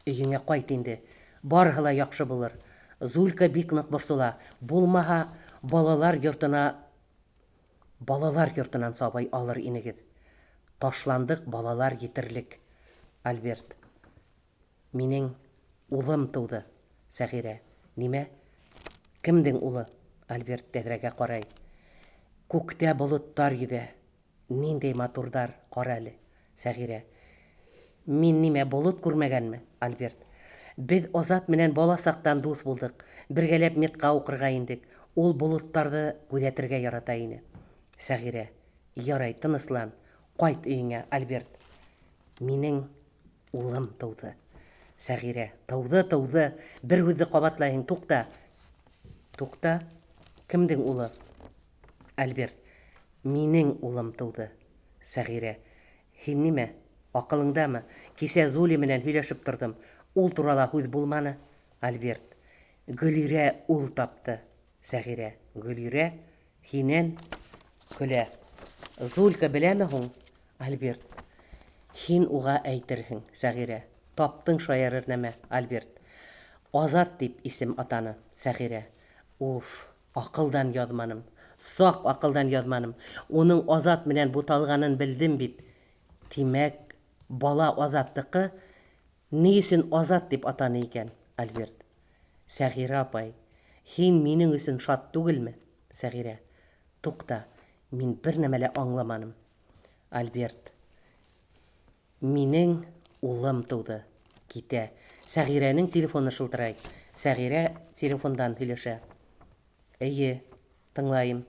өйөңә ҡайт инде. Барыһы ла яҡшы булыр. Зулька бик ныҡ борсола. Булмаһа, балалар йортона балалар йортонан сабый алыр инегеҙ. Ташландыҡ балалар етерлек. Альберт. Минең улым тыуҙы. Сәғирә. Нимә? Кемдең улы? Альберт тәҙрәгә ҡарай. Күктә болоттар йөҙә. Ниндәй матурҙар, ҡара әле. Сәғирә. Мин нимә, болот күрмәгәнме? Альберт. Беҙ Азат менән бала саҡтан дуҫ булдыҡ. Бергәләп медҡа уҡырға индек. Ул болоттарҙы күҙәтергә ярата ине. Сәғирә. Ярай, тыныслан. Ҡайт өйөңә, Альберт. Минең улым тыуҙы. Сәғирә. Тыуҙы, тыуҙы. Бер һүҙҙе ҡабатлайһың. Туҡта. Туҡта. Кемдең улы? Альберт. Минең улым тыуҙы. Сәғирә. Һин нимә? Аҡылыңдамы? Кисә Зули менән һөйләшеп торҙом. Ул турала һүҙ булманы. Альберт. Гөлирә ул тапты. Сәғирә. Гөлирә? Һинән? Көлә. Зулька беләме һуң? Альберт. Һин уға әйтерһең, Сәғирә. Таптың шаярыр нәмә, Альберт. Азат тип исем атаны, Сәғирә. Уф, аҡылдан яҙманым. Саҡ аҡылдан яҙманым. Уның Азат менән буталғанын белдем бит. Тимәк, бала Азаттыҡы. Ни өсөн Азат тип атаны икән, Альберт? Сәғирә апай, һин минең өсөн шат түгелме? Сәғирә. Туҡта, мин бер нәмә лә аңламаным. Альберт. Минең улым тыуҙы. Китә. Сәғирәнең телефоны шылтырай. Сәғирә телефондан һөйләшә. Эйе, тыңлайым.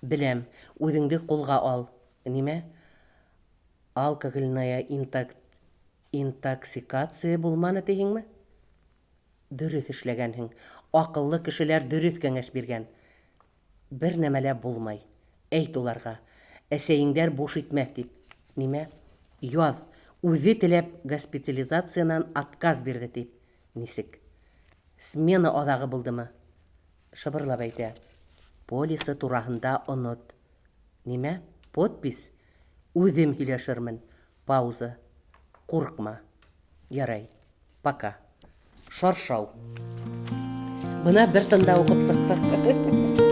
Беләм, үҙеңде ҡулға ал. Нимә? Алкогольная интоксикация булманы тиһеңме? Дөрөҫ эшләгәнһең. Аҡыллы кешеләр дөрөҫ кәңәш биргән. Бер нәмә лә булмай. Әйт уларға. Әсәйеңдәр буш итмәҫ тип. Нимә? Яҙ. Үҙе теләп госпитализациянан отказ бирҙе тип. Нисек? Смена аҙағы булдымы? Шыбырлап әйтә. Полисы тураһында онот. Нимә? Подпись? Үҙем һөйләшермен. Пауза. Ҡурҡма. Ярай. Пока. Шаршау. Бына бер тында уҡып сыҡтыҡ.